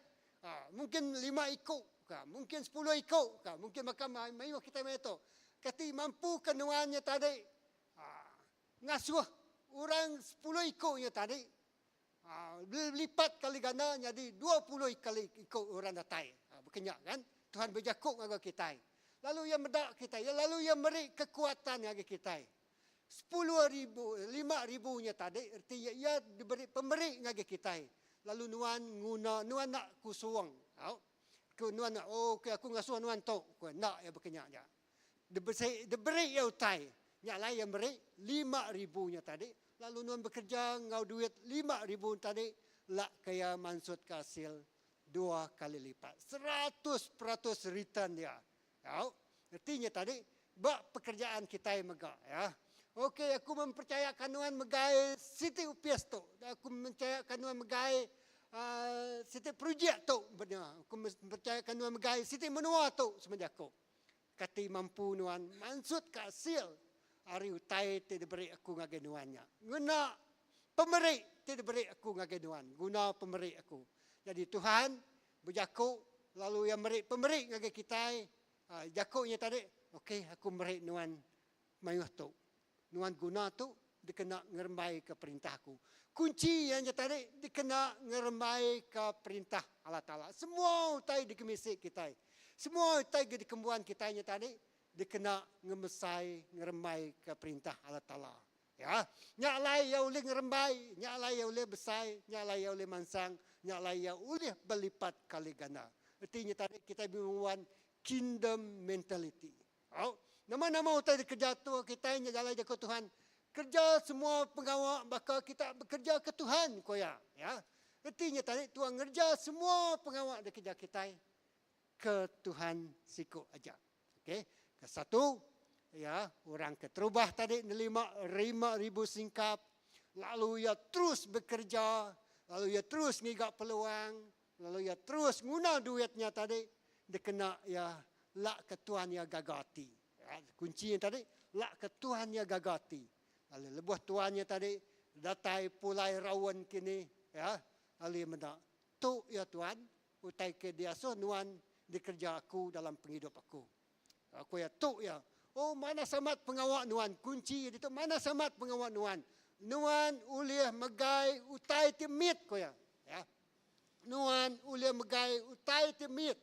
Ha, mungkin lima iku ka, mungkin 10 iku ka, mungkin baka mayuh kita mayuh tu. Kati mampu ke nuan nya tadi ha, ngasuh orang 10 iku nya tadi ha, lipat kali ganda nyadi 20 kali iku orang datai. Ha, bekenya kan. Tuhan bejaku ngagai kitai. Lalu iya meda kitai, lalu iya meri kekuatan ngagai kitai. 10,000, 5,000 nya tadi reti iya, iya diberi pemeri ngagai kitai. Lalu nuan nguna, nuan nak kusung. Au. Ku nuan nak, oh okay, aku ngasuh nuan tu. Ku enda iya bekenya nya. Diberi, diberi iya utai. Nya alai iya meri 5,000 nya tadi. Lalu nuan bekerja enggau duit 5,000 tadi, lak ke iya mansutka hasil dua kali lipat. 100% return dia. Au. Reti nya tadi ba pekerjaan kitai mega ya. Okey aku mempercayakan nuan megai siti upis tu. Aku mempercayakan nuan megai uh, siti projek tu benda. Aku mempercayakan nuan megai siti menua tu sama jaku. Kati mampu nuan mansut ke hasil ari utai ti diberi aku ngagai nuan nya. Ngena pemeri ti diberi aku ngagai nuan. Guna pemeri aku. Jadi Tuhan bejaku lalu iya meri pemeri ngagai kitai. Jaku nya tadi, okey aku meri nuan mayuh tu. Nuan guna tu dikena ngerembaika perintah aku. Kunchi iya nya tadi dikena ngerembaika perintah Allah Taala. Semua utai dikemisi kitai. Semua utai ke dikembuan kitai nya tadi dikena ngemesai ngerembaika perintah Allah Taala. Ya, nya alai iya ulih ngerembai, nya alai iya ulih besai, nya alai iya ulih mansang, nya alai iya ulih belipat kali ganda. Reti nya tadi kitai ngembuan kingdom mentality. Au, nama-nama utai dikereja tu kitai nya jalai jaku Tuhan. Kerja semua pengawa baka kita bekerja ke Tuhan, ku iya. Ya. Reti nya tadi tuan ngereja semua pengawa dikereja kitai ke Tuhan siku aja. Okey. Kesatu, ya, orang keterubah tadi nerima 5000 singkap, lalu iya terus bekerja, lalu iya terus ngiga peluang, lalu iya terus nguna duit nya tadi dikena iya lak ke tuan iya gaga ati. Ya, kunci nya tadi lak ke tuan iya gaga ati. Lalu lebuh tuan iya tadi datai pulai raun kini, ya, lalu iya meda, tu iya tuan, utai ke diasuh nuan dikereja aku dalam pengidup aku. Ku iya, tu iya. Oh, manah amat pengawa nuan. Kunci iya ditu, manah amat pengawa nuan. Nuan ulih megai utai ti mit, ku iya. Ya. Nuan ulih megai utai ti mit,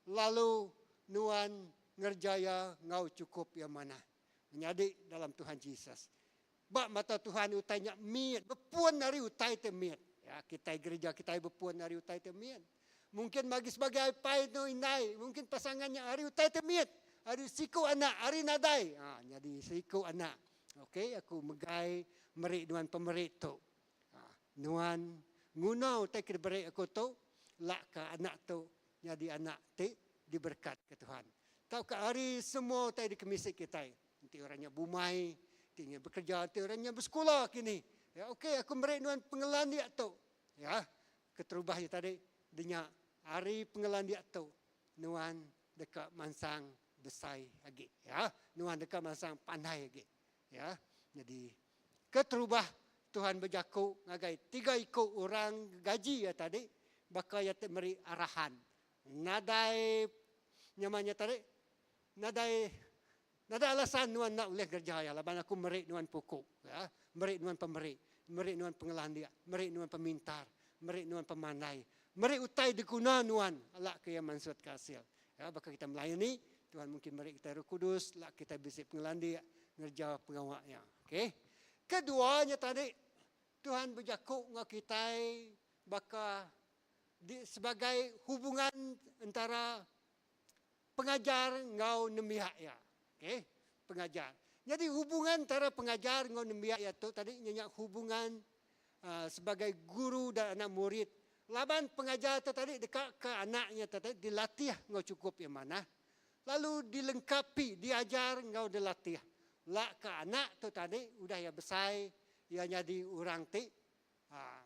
lalu nuan ngereja iya enggau chukup iya manah. Menyadi dalam Tuhan Jesus. Ba mata Tuhan utai nya mit, bepun ari utai ti mit. Ya, kitai gereja kitai bepun ari utai ti mit. Mungkin bagi sebagai apai enggau indai, mungkin pasangan nya ari utai ti mit, ari siku anak, ari nadai. Ha, nyadi siku anak. Okey, aku megai meri nuan pemeri tu. Ha, nuan nguna utai ke diberi aku tu, lakka anak tu nyadi anak ti diberekatka Tuhan. Tauka ari semua utai dikemisi kitai. Enti orang nya bumai, enti nya bekerja, enti orang nya besekula kini. Ya, okey aku meri nuan pengelandik tu. Ya, keterubah iya tadi dinya ari pengelandik tu nuan deka mansang besai agi. Ya, nuan deka mansang pandai agi. Ya, jadi keterubah Tuhan bejaku ngagai tiga iku orang gaji iya tadi baka iya ti meri arahan. Nadai nyema nya tadi Nadai nadai alasan nuan enda ulih ngereja iya laban aku meri nuan puku, ya, meri nuan pemeri, meri nuan pengelandik, meri nuan pemintar, meri nuan pemandai, meri utai diguna nuan alak ke iya mansutka asil. Ya, baka kita melayani, Tuhan mungkin meri kitai Roh Kudus lak kitai bisi pengelandik ngereja pengawa iya. Okey. Kedua nya tadi, Tuhan bejaku enggau kitai baka di, sebagai hubungan entara Pengajar enggau nembiak iya. Okey, pengajar. Nyadi hubungan entara pengajar enggau nembiak iya tu tadi nya nya hubungan uhh sebagai guru dan anak murid. Laban pengajar tu tadi deka ke anak iya tu tadi dilatih enggau chukup iya manah lalu dilengkapi, diajar enggau dilatih. La ke anak tu tadi udah iya besai iya nyadi orang ti uhh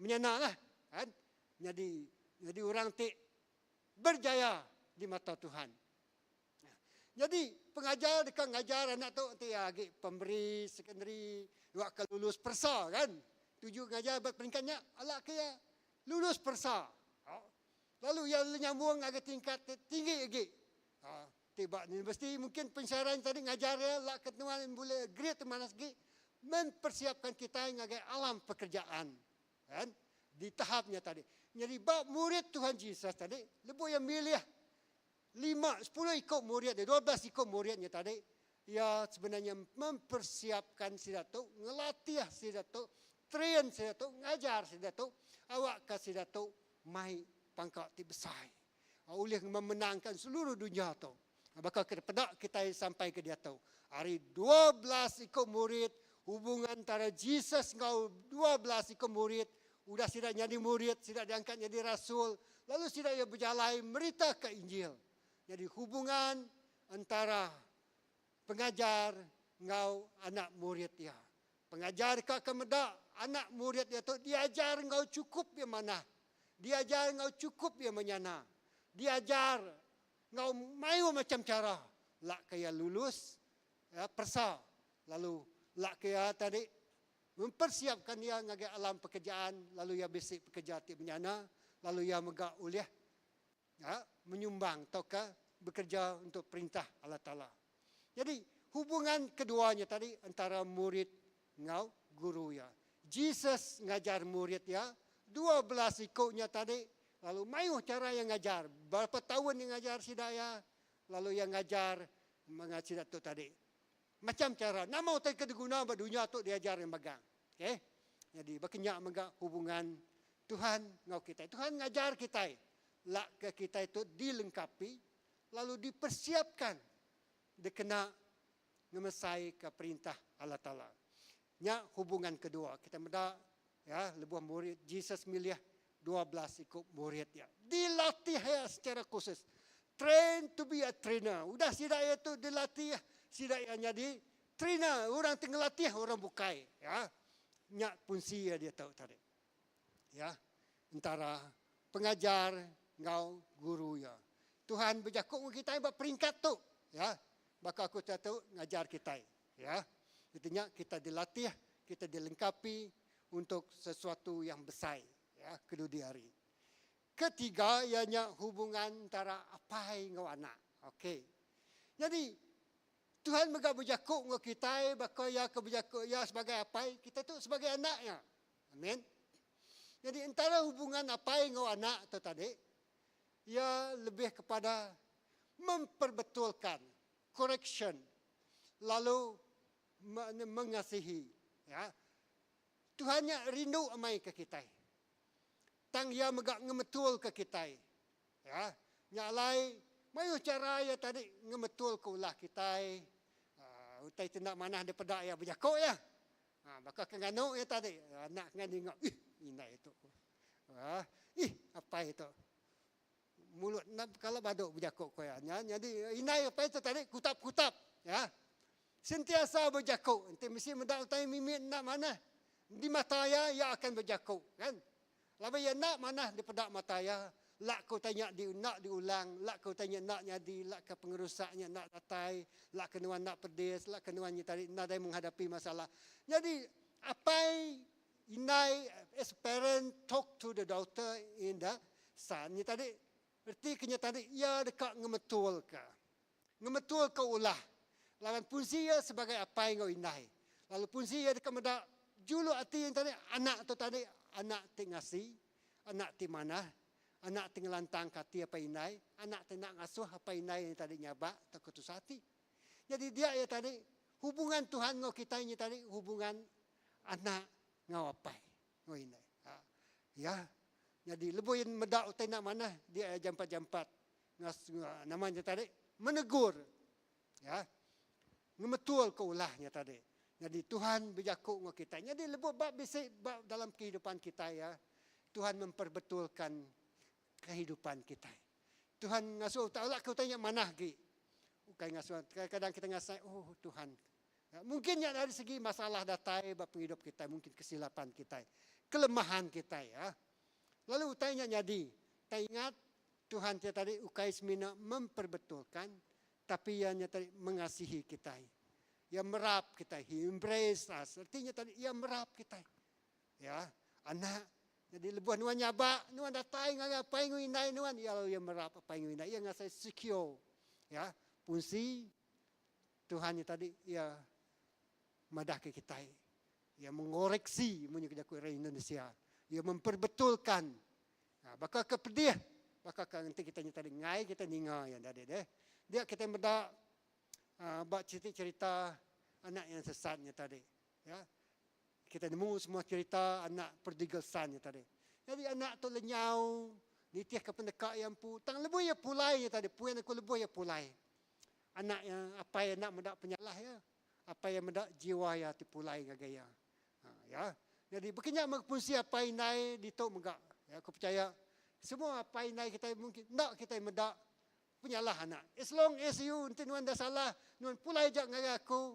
menyana lah kan. Nyadi nyadi orang ti Berjaya di mata Tuhan. Nyadi, pengajar deka ngajar anak tu enti iya agi pemeri sekondari, dua ke lulus peresa kan. Tuju ngajar ba peringkat nya ala ke iya lulus peresa. Lalu iya lalu nyambung ngagai tingkat ti tinggi agi. Ti ba universiti mungkin pensyarah nya tadi ngajar iya la ke nuan bulih grade ti manah segi mempersiapkan kitai ngagai alam pekerjaan. Kan? Di tahap nya tadi. Nyadi ba murid Tuhan Jesus tadi, lebuh iya milih lima, sepuluh iku murid dia, 12 iku murid nya tadi, iya sebenarnya mempersiapkan sida tu, ngelatih sida tu, train sida tu, ngajar sida tu, awakka sida tu mai pangka ti besai. Ulih memenangkan seluruh dunya tu. Baka ke dipeda kitai sampai ke diatu. Ari 12 iku murid, hubungan entara Jesus enggau 12 iku murid, udah sida nyadi murid, sida diangkat nyadi rasul, lalu sida iya bejalai meritaka Injil. Nyadi hubungan entara pengajar enggau anak murid iya. Pengajar ka ke meda anak murid iya tu diajar enggau chukup iya manah, diajar enggau chukup iya menyana, diajar enggau mayuh macham chara lak ke iya lulus peresa lalu lak ke iya tadi mempersiapkan iya ngagai alam pekerjaan lalu iya bisi pekerja ti menyana lalu iya mega ulih menyumbang tauka bekerja untuk perintah Allah Taala. Jadi hubungan kedua nya tadi entara murid enggau guru iya. Jesus ngajar murid iya, 12 iku nya tadi, lalu mayuh chara iya ngajar. Berapa taun iya ngajar sida iya, lalu iya ngajar menga sida tu tadi. Macham chara, nama utai ke diguna ba dunya tu diajar iya megang. Okey. Nyadi baka nya mega hubungan Tuhan enggau kitai. Tuhan ngajar kitai lak ke kitai tu dilengkapi lalu dipersiapkan dikena ngemesaika perintah Allah Taala. Nya hubungan kedua. Kita meda ya lebuh murid Jesus milih 12 iku murid iya. Dilatih iya secara khusus. Train to be a trainer. Udah sida iya tu dilatih, sida iya nyadi trainer, orang ti ngelatih orang bukai. Ya. Nya fungsi iya diatu tadi. Ya. Entara pengajar enggau guru iya. Tuhan bejaku enggau kitai ba peringkat tu. Ya. Baka aku diatu ngajar kitai. Ya. Reti nya kita dilatih, kita dilengkapi untuk sesuatu yang besai ya kedudi hari. Ketiga iya nya hubungan entara apai enggau anak. Okey. Nyadi Tuhan mega bejaku enggau kitai baka iya ke bejaku iya sebagai apai, kita tu sebagai anak iya. Amin. Jadi entara hubungan apai enggau anak tu tadi iya lebih kepada memperbetulkan correction lalu mengasihi ya. Tuhan nya rindu amai ke kitai. Tang iya mega ngemetul ke kitai. Ya. Nya alai mayuh chara iya tadi ngemetul ke ulah kitai. Uh, utai ti enda manah dipeda iya bejaku iya. Ha, baka ke nganu iya tadi. Anak ke nganu ih indai tu. Uh, ih apai tu. Mulut enda kala badu bejaku ko iya. Nya nyadi indai apai tu tadi kutap-kutap ya. Sentiasa bejaku enti mesti meda utai mimit enda manah di mata iya iya akan bejaku kan. Laban iya enda manah dipeda mata iya lak ke utai nya di enda diulang lak ke utai nya enda nyadi lak ke pengerusak nya enda datai lak ke nuan enda pedis lak ke nuan nya tadi nadai menghadapi masalah. Nyadi apai Indai as parent talk to the daughter in the son nya tadi reti ke nya tadi iya deka ngemetulka ngemetulka ulah laban fungsi iya sebagai apai enggau indai lalu fungsi iya deka meda juluk ati iya tadi anak tu tadi anak ti ngasi anak ti manah anak ti ngelantangka ati apai indai anak ti enda ngasuh apai indai iya tadi nyabak tauka tusah ati. Nyadi dia iya tadi hubungan Tuhan enggau kitai nya tadi hubungan anak enggau apai enggau indai. Ha. Ya. Nyadi lebuh iya meda utai enda manah dia iya jampat-jampat ngas nama nya tadi menegur. Ya. Ngemetul ke ulah nya tadi. Nyadi Tuhan bejaku enggau kitai. Nyadi lebuh ba bisi ba dalam kehidupan kitai ya Tuhan memperbetulkan kehidupan kitai. Tuhan ngasuh utai ulak ke utai nya manah agi. Ukai ngasuh kadang-kadang kita ngasai oh Tuhan. Ya, mungkin nya dari segi masalah datai ba pengidup kitai, mungkin kesilapan kitai, kelemahan kitai ya. Lalu utai nya nyadi. Tak ingat Tuhan ti tadi ukai semina memperbetulkan tapi iya nya tadi mengasihi kitai. Iya merap kitai, he embrace us. Artinya tadi iya merap kitai. Ya, anak. Jadi lebuh nuan nyabak, nuan datai ngagai apai enggau indai nuan, iya lalu iya merap apai enggau indai. Iya ngasai secure. Ya, fungsi Tuhan nya tadi iya madahka kitai. Iya mengoreksi munyi ke jaku orang Indonesia. Iya memperbetulkan. Ha, baka ke pedih, baka ke enti kita nya tadi ngai kita ninga iya tadi deh. Dia kita meda uh, ba cerita-cerita anak yang sesat nya tadi. Ya. Kita nemu semua cherita anak prodigal son nya tadi. Nyadi anak tu lenyau nitihka peneka iya empu. Tang lebuh iya pulai nya tadi, puin aku lebuh iya pulai. Anak iya, apai iya enda meda penyalah iya. Apai iya meda jiwa iya ti pulai ngagai iya. Ha, ya. Nyadi baka nya mega fungsi apai indai ditu mega. Ya, aku pechaya semua apai indai kitai mungkin enda kitai meda Penyalah anak. As long as you enti nuan enda salah, nuan pulai aja ngagai aku.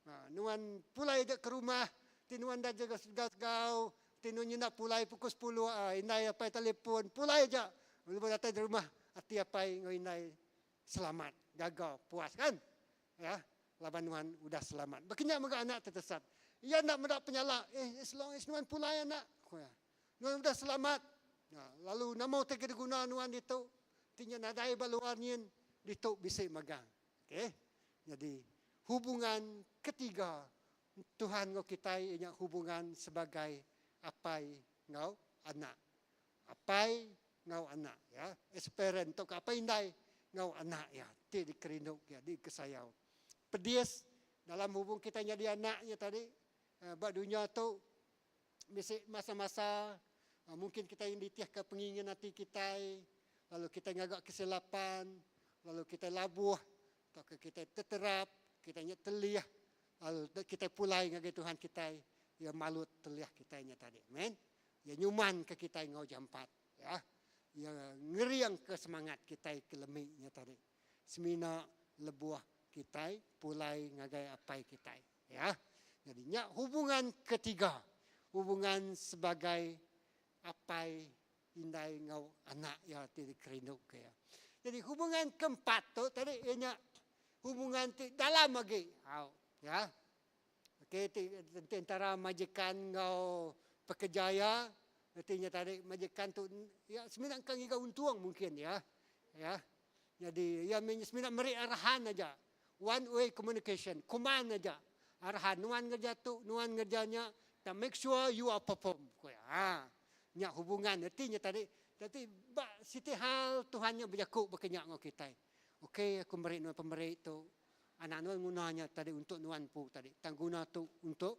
Ha, nuan pulai aja ke rumah, enti nuan enda jaga segau-segau, enti nuan nyenda pulai pukul sepuluh, ha, indai apai telefon, pulai aja. Lebuh datai di rumah, ati apai enggau indai selamat, gaga, puas kan? Ya, laban nuan udah selamat. Baka nya mega anak ti tesat. Iya enda meda penyalah, eh as long as nuan pulai anak, ku iya. Nuan udah selamat. Ha, lalu nama utai ke diguna nuan ditu? Ti nya nadai ba luar nyin, ditu bisi magang. Okey. Nyadi hubungan ketiga Tuhan enggau kitai iya nya hubungan sebagai apai enggau anak. Apai enggau anak ya, as parent tauka apai indai enggau anak iya ti dikerindu iya, dikesayau. Pedis dalam hubung kitai nyadi anak nya tadi ba dunya tu Bisi masa-masa mungkin kitai nitihka pengingin ati kitai lalu kitai ngaga kesilapan lalu kitai labuh tauka kitai teterap, kitai nya telih. Lalu kitai pulai ngagai Tuhan kitai, Iya malut telih kitai nya tadi. Amen. Iya nyumanka kitai enggau jampat. Ya. Iya ngeringka semangat kitai ke lemi nya tadi. Semina lebuh kitai pulai ngagai Apai kitai. Ya. Jadi nya hubungan ketiga. Hubungan sebagai apai indai enggau anak iya ti dikerinduka iya. Jadi hubungan keempat tu tadi iya nya hubungan ti dalam agi. Au, ya. Okey ti enti entara majikan enggau pekerja iya reti nya tadi majikan tu iya semina engka ngiga untung mungkin ya. Ya. Jadi iya mih semina meri arahan aja. One way communication, command aja. Arahan nuan ngereja tu, nuan ngereja nya, tang make sure you are perform, ku iya. Ha. Nya hubungan reti nya tadi. Tadi ba siti hal Tuhan nya bejaku baka nya enggau kitai. Okey aku meri nuan pemeri tu. Anak nuan nguna nya tadi untuk nuan empu tadi. Tang guna tu untuk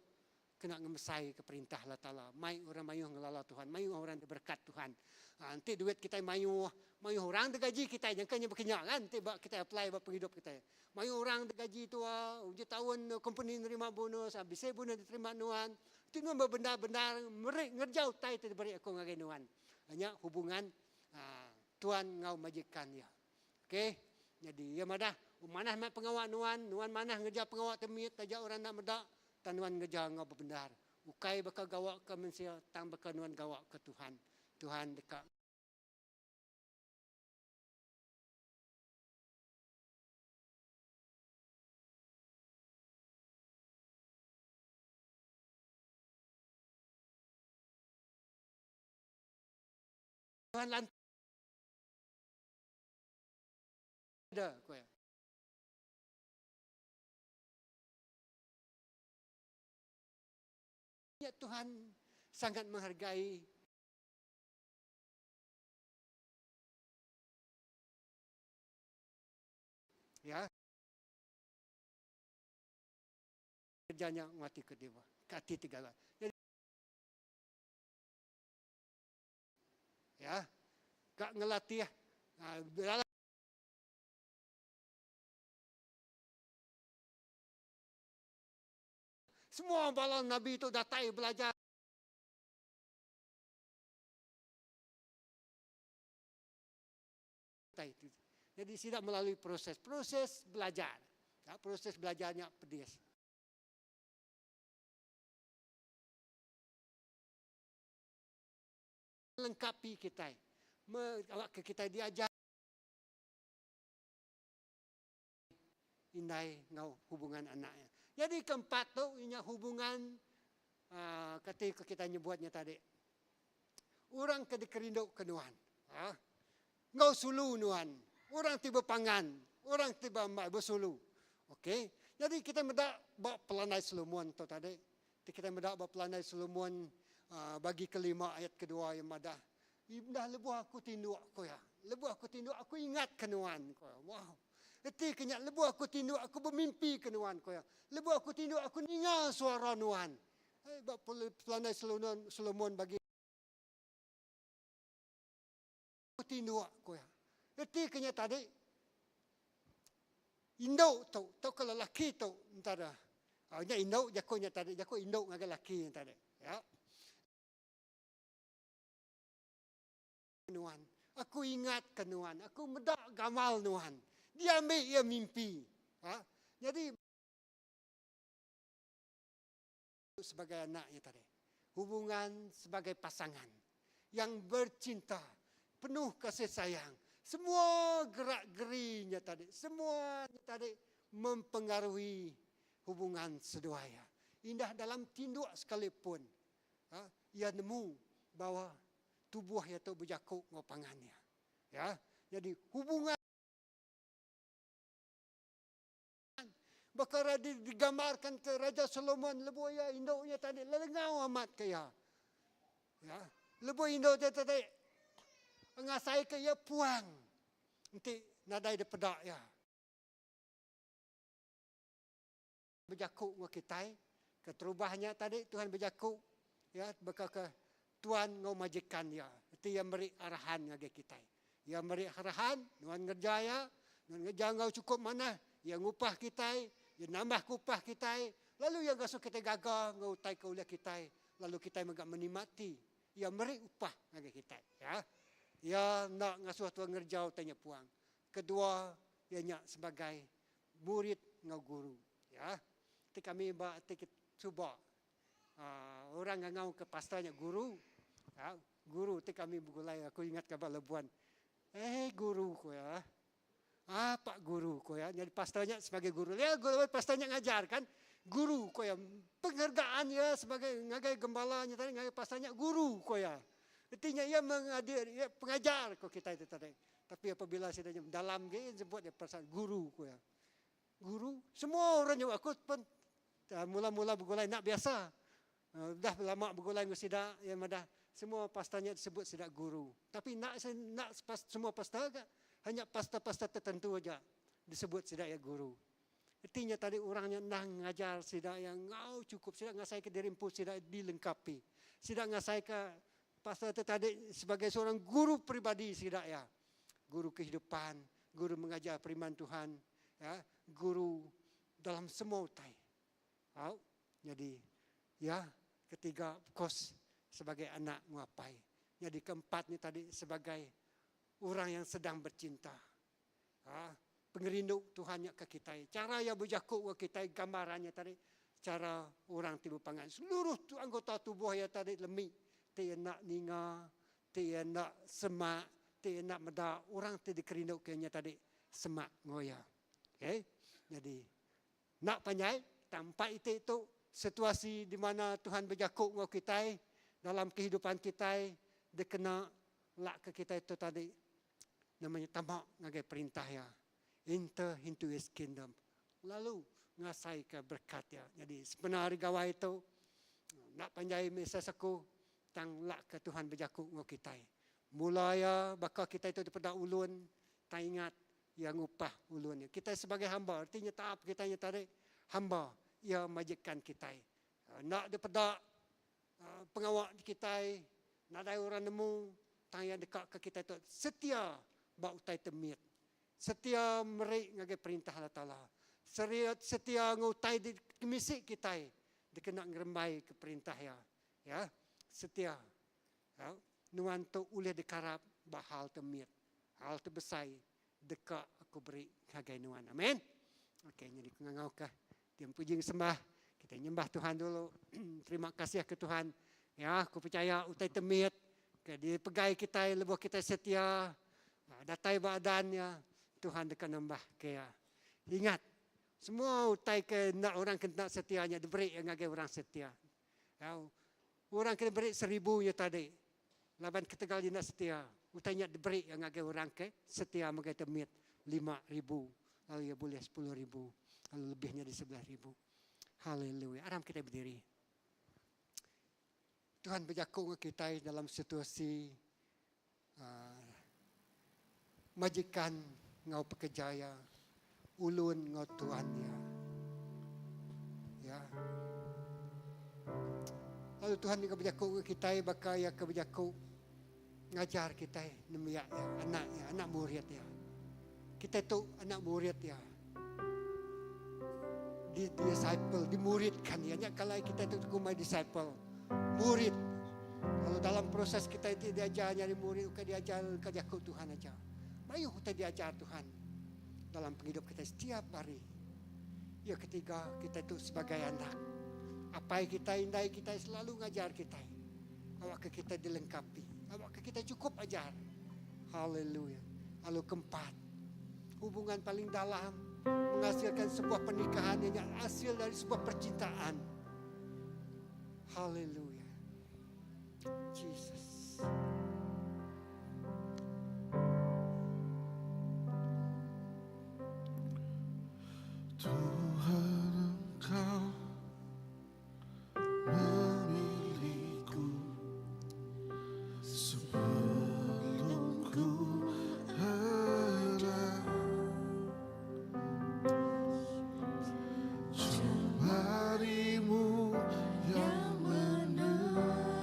kena ngemesaika perintah Allah Taala, mai orang mayuh ngelala Tuhan, mayuh orang diberekat Tuhan. Ha, enti duit kitai mayuh, mayuh orang digaji kitai nyangka nya baka nya kan enti ba kitai apply ba pengidup kitai. Mayuh orang digaji tua, ujung taun kompeni nerima bonus, ha, bisi bonus diterima nuan. Enti nuan bebendar-bendar meri ngereja utai ti diberi aku ngagai nuan. Ha, nya hubungan ha, tuan enggau majikan iya. Okey. Nyadi iya madah, manah amat pengawa nuan, nuan manah ngereja pengawa ti mit taja orang enda meda. Tang nuan ngereja enggau bebendar. Ukai baka gawa ke mensia, tang baka nuan gawa ke Tuhan. Tuhan deka. Tuhan lantang ku iya. Nya Tuhan sangat menghargai ya kerja nya ngati ke dewa ke ati ti gaga. Jadi ya ka ngelatih dalam Semua bala nabi tu datai belajar. Jadi sida melalui proses, proses belajar. Ya, proses belajar nya pedis. Lengkapi kitai. Awakka kitai diajar indai enggau hubungan anak iya. Jadi keempat tu inya hubungan aaa kati ku kitai nyebut nya tadi. Orang ke dikerindu ke nuan aaa enggau sulu nuan, orang ti bepangan, orang ti besulu. Okey. Jadi kitai meda ba pelandai Solomon tu tadi. Ti kitai meda ba pelandai Solomon aaa bagi kelima ayat kedua iya madah Indah lebuh aku tinduk, ku iya. Lebuh aku tinduk, aku ingatka nuan, ku iya. Wow! Reti ke nya, lebuh aku tinduk, aku bemimpi ke nuan, ku iya. Lebuh aku tinduk, aku ninga suara nuan. Eh, ba pelandai Solomon, Solomon bagi aku tinduk, ku iya. Reti ke nya tadi, indu tu, tauka lelaki tu, entara. Nya indu jaku nya tadi, jaku indu ngagai laki nya tadi. Ya. Nuan. Aku ingatka nuan. Aku meda gamal nuan. Diambi iya mimpi. Ha? Jadi sebagai anak iya tadi. Hubungan sebagai pasangan yang bercinta, penuh kasih sayang. Semua gerak gerinya tadi, semua nya tadi mempengaruhi hubungan seduai iya. Indah dalam tinduk sekalipun, Ha, iya nemu bahawa tubuh iya tu bejaku enggau pangan iya. Ya. Jadi hubungan baka digambarkan ke Raja Solomon lebuh iya indu iya tadi lelengau amat ke iya. Ya. Lebuh indu iya tadi ngasai ke iya puang enti nadai dipeda iya. Bejaku enggau kitai. Keterubah nya tadi Tuhan bejaku ya baka ke tuan enggau majikan iya. Reti iya meri arahan ngagai kitai. Iya meri arahan, nuan ngereja iya, nuan ngereja enggau chukup manah, iya ngupah kitai, iya nambahka upah kitai. Lalu iya ngasuh kitai gaga enggau utai ke ulih kitai lalu kitai mega menikmati iya meri upah ngagai kitai. Ya. Iya enda ngasuh tua ngereja utai nya puang. Kedua iya nya sebagai murid enggau guru. Ya. Ti kami ba ti suba uhh orang ngangau ke pastor nya guru. Ya. Guru ti kami begulai aku ingat ka ba Labuan. Eh guru ku iya. Ah pak guru ko ya. Jadi pastor nya sebagai guru. Ya guru pastor nya ngajar kan. Guru ko ya. Penghargaan ya sebagai ngagai gembala nya tadi ngagai pastor nya guru ko ya. Artinya ia mengadir ya, pengajar ko kita itu tadi. Tapi apabila sida nya dalam ge sebut dia pasal guru ko ya. Guru semua orang nyebut aku pun ah, mula-mula begulai nak biasa. Ah, udah lama begulai dengan sida ya madah semua pastor nya disebut sida guru. Tapi nak nak semua pastor ke hanya pastor-pastor tertentu aja disebut sida ya guru. Artinya tadi orangnya nah ngajar sida yang ngau cukup sida ngasai ke diri empu sida dilengkapi. Sida ngasai ke pastor tu tadi sebagai seorang guru pribadi sida ya. Guru kehidupan, guru mengajar firman Tuhan, ya, guru dalam semua utai. Au, nyadi ya ketiga of course sebagai anak nguapai. Nyadi keempat ni tadi sebagai orang yang sedang bercinta. Ha, pengerindu Tuhan nya ke kitai. Cara iya bejaku ke kitai gambarannya tadi cara orang ti bepangan. Seluruh tu anggota tubuh iya tadi lemi ti iya enda ninga, ti iya enda semak, ti iya enda meda orang ti dikerindu ke nya tadi semak enggau iya. Okay. Jadi Enda panjai, tang empat iti tu situasi di mana Tuhan bejaku enggau kitai dalam kehidupan kitai dikena lak ke kitai tu tadi nama nya tama ngagai perintah iya, enter into his kingdom lalu ngasaika berekat iya. Nyadi sempena hari gawai tu enda panjai mesej aku tang lak ke Tuhan bejaku enggau kitai. Mula iya baka kitai tu dipeda ulun tang ingat Iya ngupah ulun iya. Kitai sebagai hamba, reti nya taap kitai nya tadi hamba iya majikan kitai. Enda dipeda pengawa kitai, nadai orang nemu tang iya deka ke kitai tu setia ba utai ti mit. Setia meri ngagai perintah Allah Taala. Setia enggau utai di kemisi kitai dikena ngerembai ke perintah iya. Ya, setia. Nuan tu ulih dikarap ba hal ti mit. Hal ti besai deka aku beri ngagai nuan. Amen. Okey, nyadi ku ngangauka ti empu jing sembah. Kita nyembah Tuhan dulu. Terima kasih ke Tuhan. Ya, aku percaya utai ti mit ke dipegai kitai lebuh kitai setia datai ba adan ya, Tuhan deka nambah ke iya. Ingat, semua utai ke enda orang ke enda setia nya diberi ngagai orang setia. Ya, Orang ke diberi seribu nya tadi laban ketegal iya enda setia, utai nya diberi iya ngagai orang ke setia megai te mit 5000 lalu iya bulih 10,000 lalu lebih nyadi 11,000. Haleluya. Aram kitai bediri. Tuhan bejaku enggau kitai dalam situasi uh, majikan enggau pekerja iya, ulun enggau tuan iya. Ya. Lalu Tuhan juga bejaku ke kitai baka iya ke bejaku ngajar kitai nembiak iya, anak iya, anak murid iya. Kitai tu anak murid iya. Di disciple, dimuridkan iya. Nya kalai kitai tu kumbai disciple. Murid. Lalu dalam proses kitai ti diajar nyadi murid ukai diajar ke jaku Tuhan aja. Mayuh utai diajar Tuhan dalam pengidup kitai setiap hari. Ya ketiga, kitai tu sebagai anak. Apai kitai, indai kitai selalu ngajar kitai. Awakka kitai dilengkapi. Awakka kitai cukup ajar. Haleluya. Lalu keempat, hubungan paling dalam menghasilkan sebuah pernikahan yang hasil dari sebuah percintaan. Haleluya. Jesus. Tuhan Engkau memilihku sebelum ku ada. Jemarimu yang menenunku.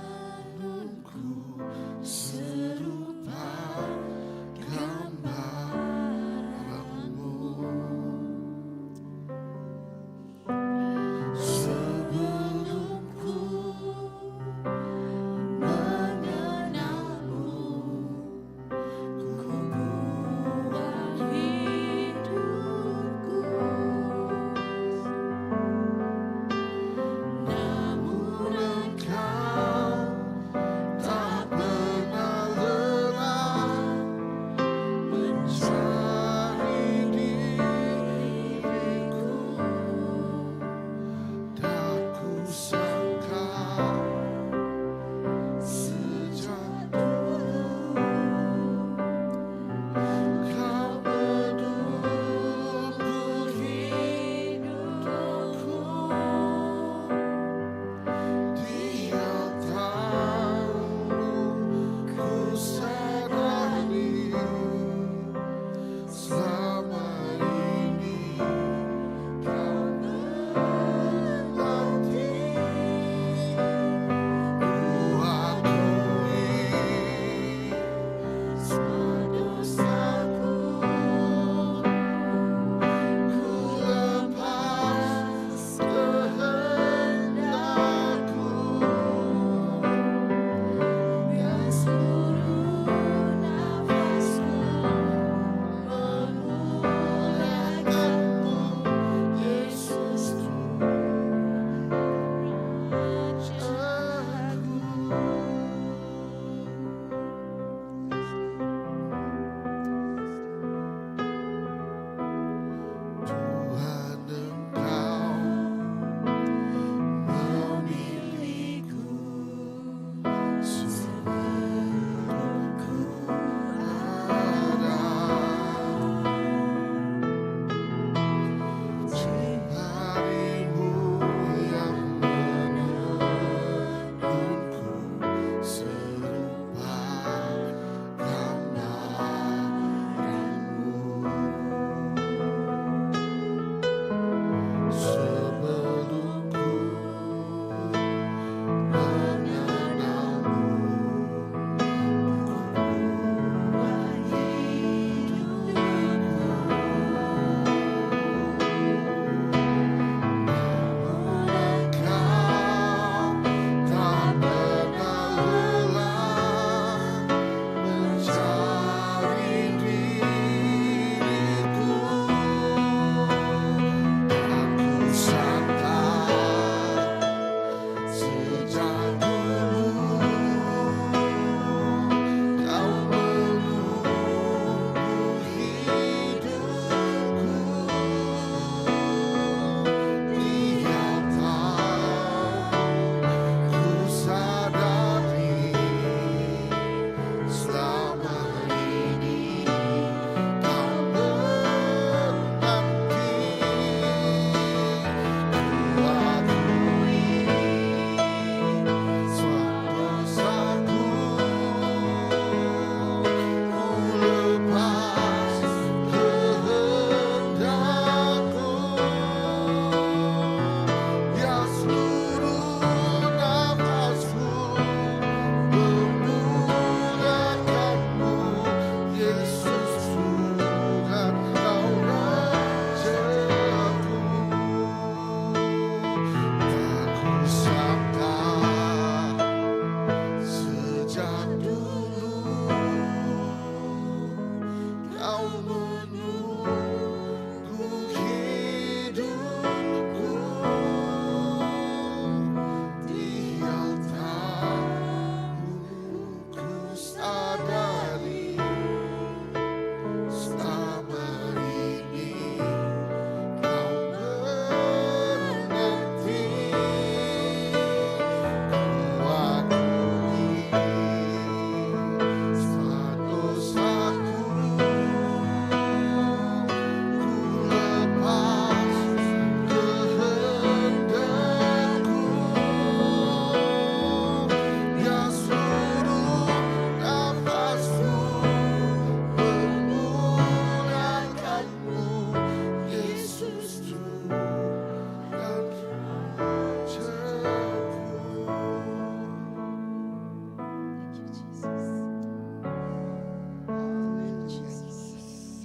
Kau menunggu hidupku Di altarmu ku sadari Selama ini kau menanti Ku akui segala dosaku Ku lepas kehendakku Biar seluruh nafasku memuliakanmu Yesus Tuhan Rajaku. Thank you, Jesus. Haleluya Jesus.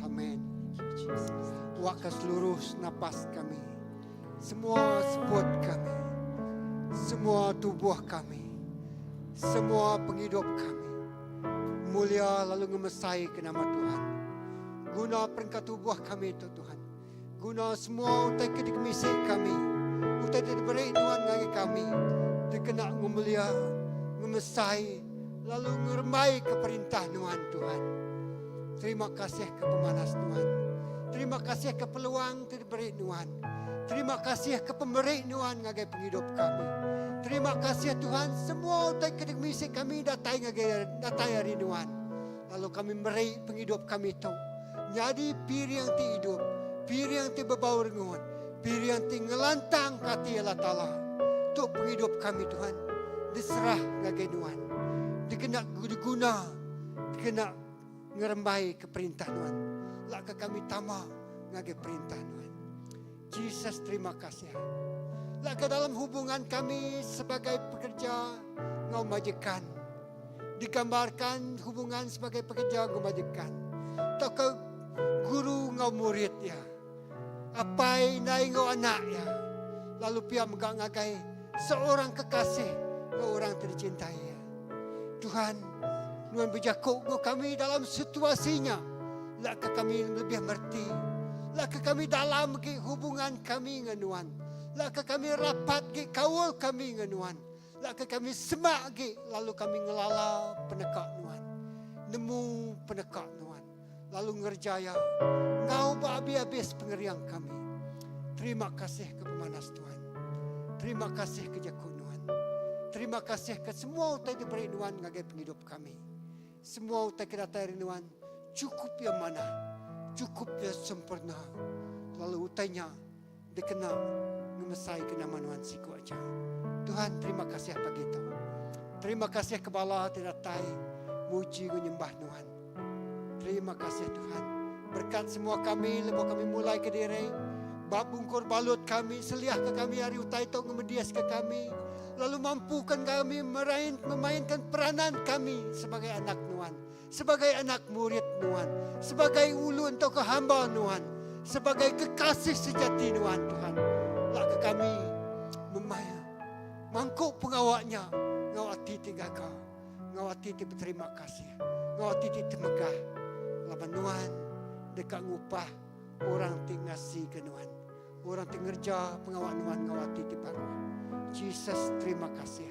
Amin. Thank you, Jesus. Awakka seluruh napas kami, semua seput kami, semua tubuh kami, semua penghidup kami. Mulia lalu ngemesai ke nama Tuhan. Guna perengka tubuh kami itu Tuhan. Guna semua utai ke dikemisi kami. Utai ti diberi Tuhan ngagai kami. Dikena ngemulia, ngemesai, lalu ngerembai ke perintah Nuan Tuhan. Terima kasih ke pemanas Tuhan. Terima kasih ke peluang ti diberi Tuhan. Terima kasih ke pemberi Tuhan ngagai penghidup kami. Terima kasih Tuhan semua utai ke dikemisi kami datai ngagai datai hari Tuhan. Lalu kami meri penghidup kami tu. Jadi piring ti hidup, piring ti berbau rengut, piring ti ngelantang kati Allah Ta'ala. Tu penghidup kami Tuhan. Diserah ngagai Tuhan. Dikena diguna, dikena ngerembai ke perintah Tuhan. Lak ke kami tama ngagai perintah Tuhan. Jesus terima kasih. Lak ke dalam hubungan kami sebagai pekerja ngau majikan. Digambarkan hubungan sebagai pekerja ngau majikan. Atau ke guru ngau murid ya. Apai nai ngau anak ya. Lalu pia megak ngagai seorang kekasih ngau orang tercintai ya. Tuhan, Nuan berjakuk ngau kami dalam situasinya. Lak ke kami lebih merti. Lak ke kami dalam ke hubungan kami dengan Nuan. Lak ke kami rapat ke kawal kami dengan Nuan. Lak ke kami semak ke lalu kami ngelala penekak Nuan. Nemu penekak Nuan. Lalu ngerjaya. Ngau habis-habis pengeriang kami. Terima kasih ke pemanas Tuhan. Terima kasih ke jakuk Nuan. Terima kasih ke semua utai diberi Nuan ngagai penghidup kami. Semua utai ke datai Nuan cukup yang mana, cukup yang sempurna. Lalu utainya dikena ngemesai ke nama Nuan siku aja. Tuhan terima kasih pagi itu. Terima kasih ke bala ti datai muji nyembah Nuan. Terima kasih Tuhan. Berkat semua kami, lebuh kami mulai ke diri. Bab bungkur balut kami, seliah ke kami hari utai tu ngemedias ke kami. Lalu mampukan kami merain, memainkan peranan kami sebagai anak Nuan. Sebagai anak murid Nuan. Sebagai ulun atau ke hamba Nuan. Sebagai kekasih sejati Nuan Tuhan. Lak ke kami memaya. Mangkuk pengawaknya. Ngau ati ti gaga. Ngau ati ti berterima kasih. Ngau ati ti temegah. Laban Nuan dekat ngupah orang ti ngasi ke Nuan. Orang ti ngerja pengawak Nuan ngau ati ti baru. Jesus terima kasih.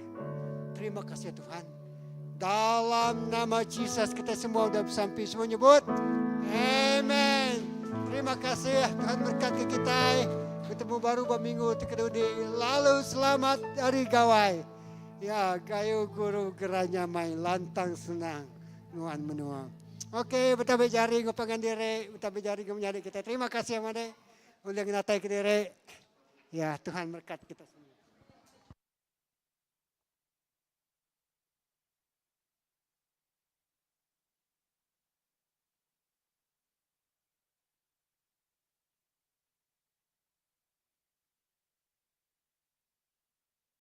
Terima kasih Tuhan. Dalam nama Jesus kita semua sudah bersampi semua nyebut. Amen. Terima kasih Tuhan berkat ke kita. Ketemu baru ba minggu ti kedudi. Lalu selamat hari gawai. Ya, gayu guru gerai nyamai lantang senang nuan menua. Okey, bertabik jari ngupangan diri, bertabik jari menyadi kita. Terima kasih amade. Ulih ngenatai ke diri. Ya, Tuhan berkat kita.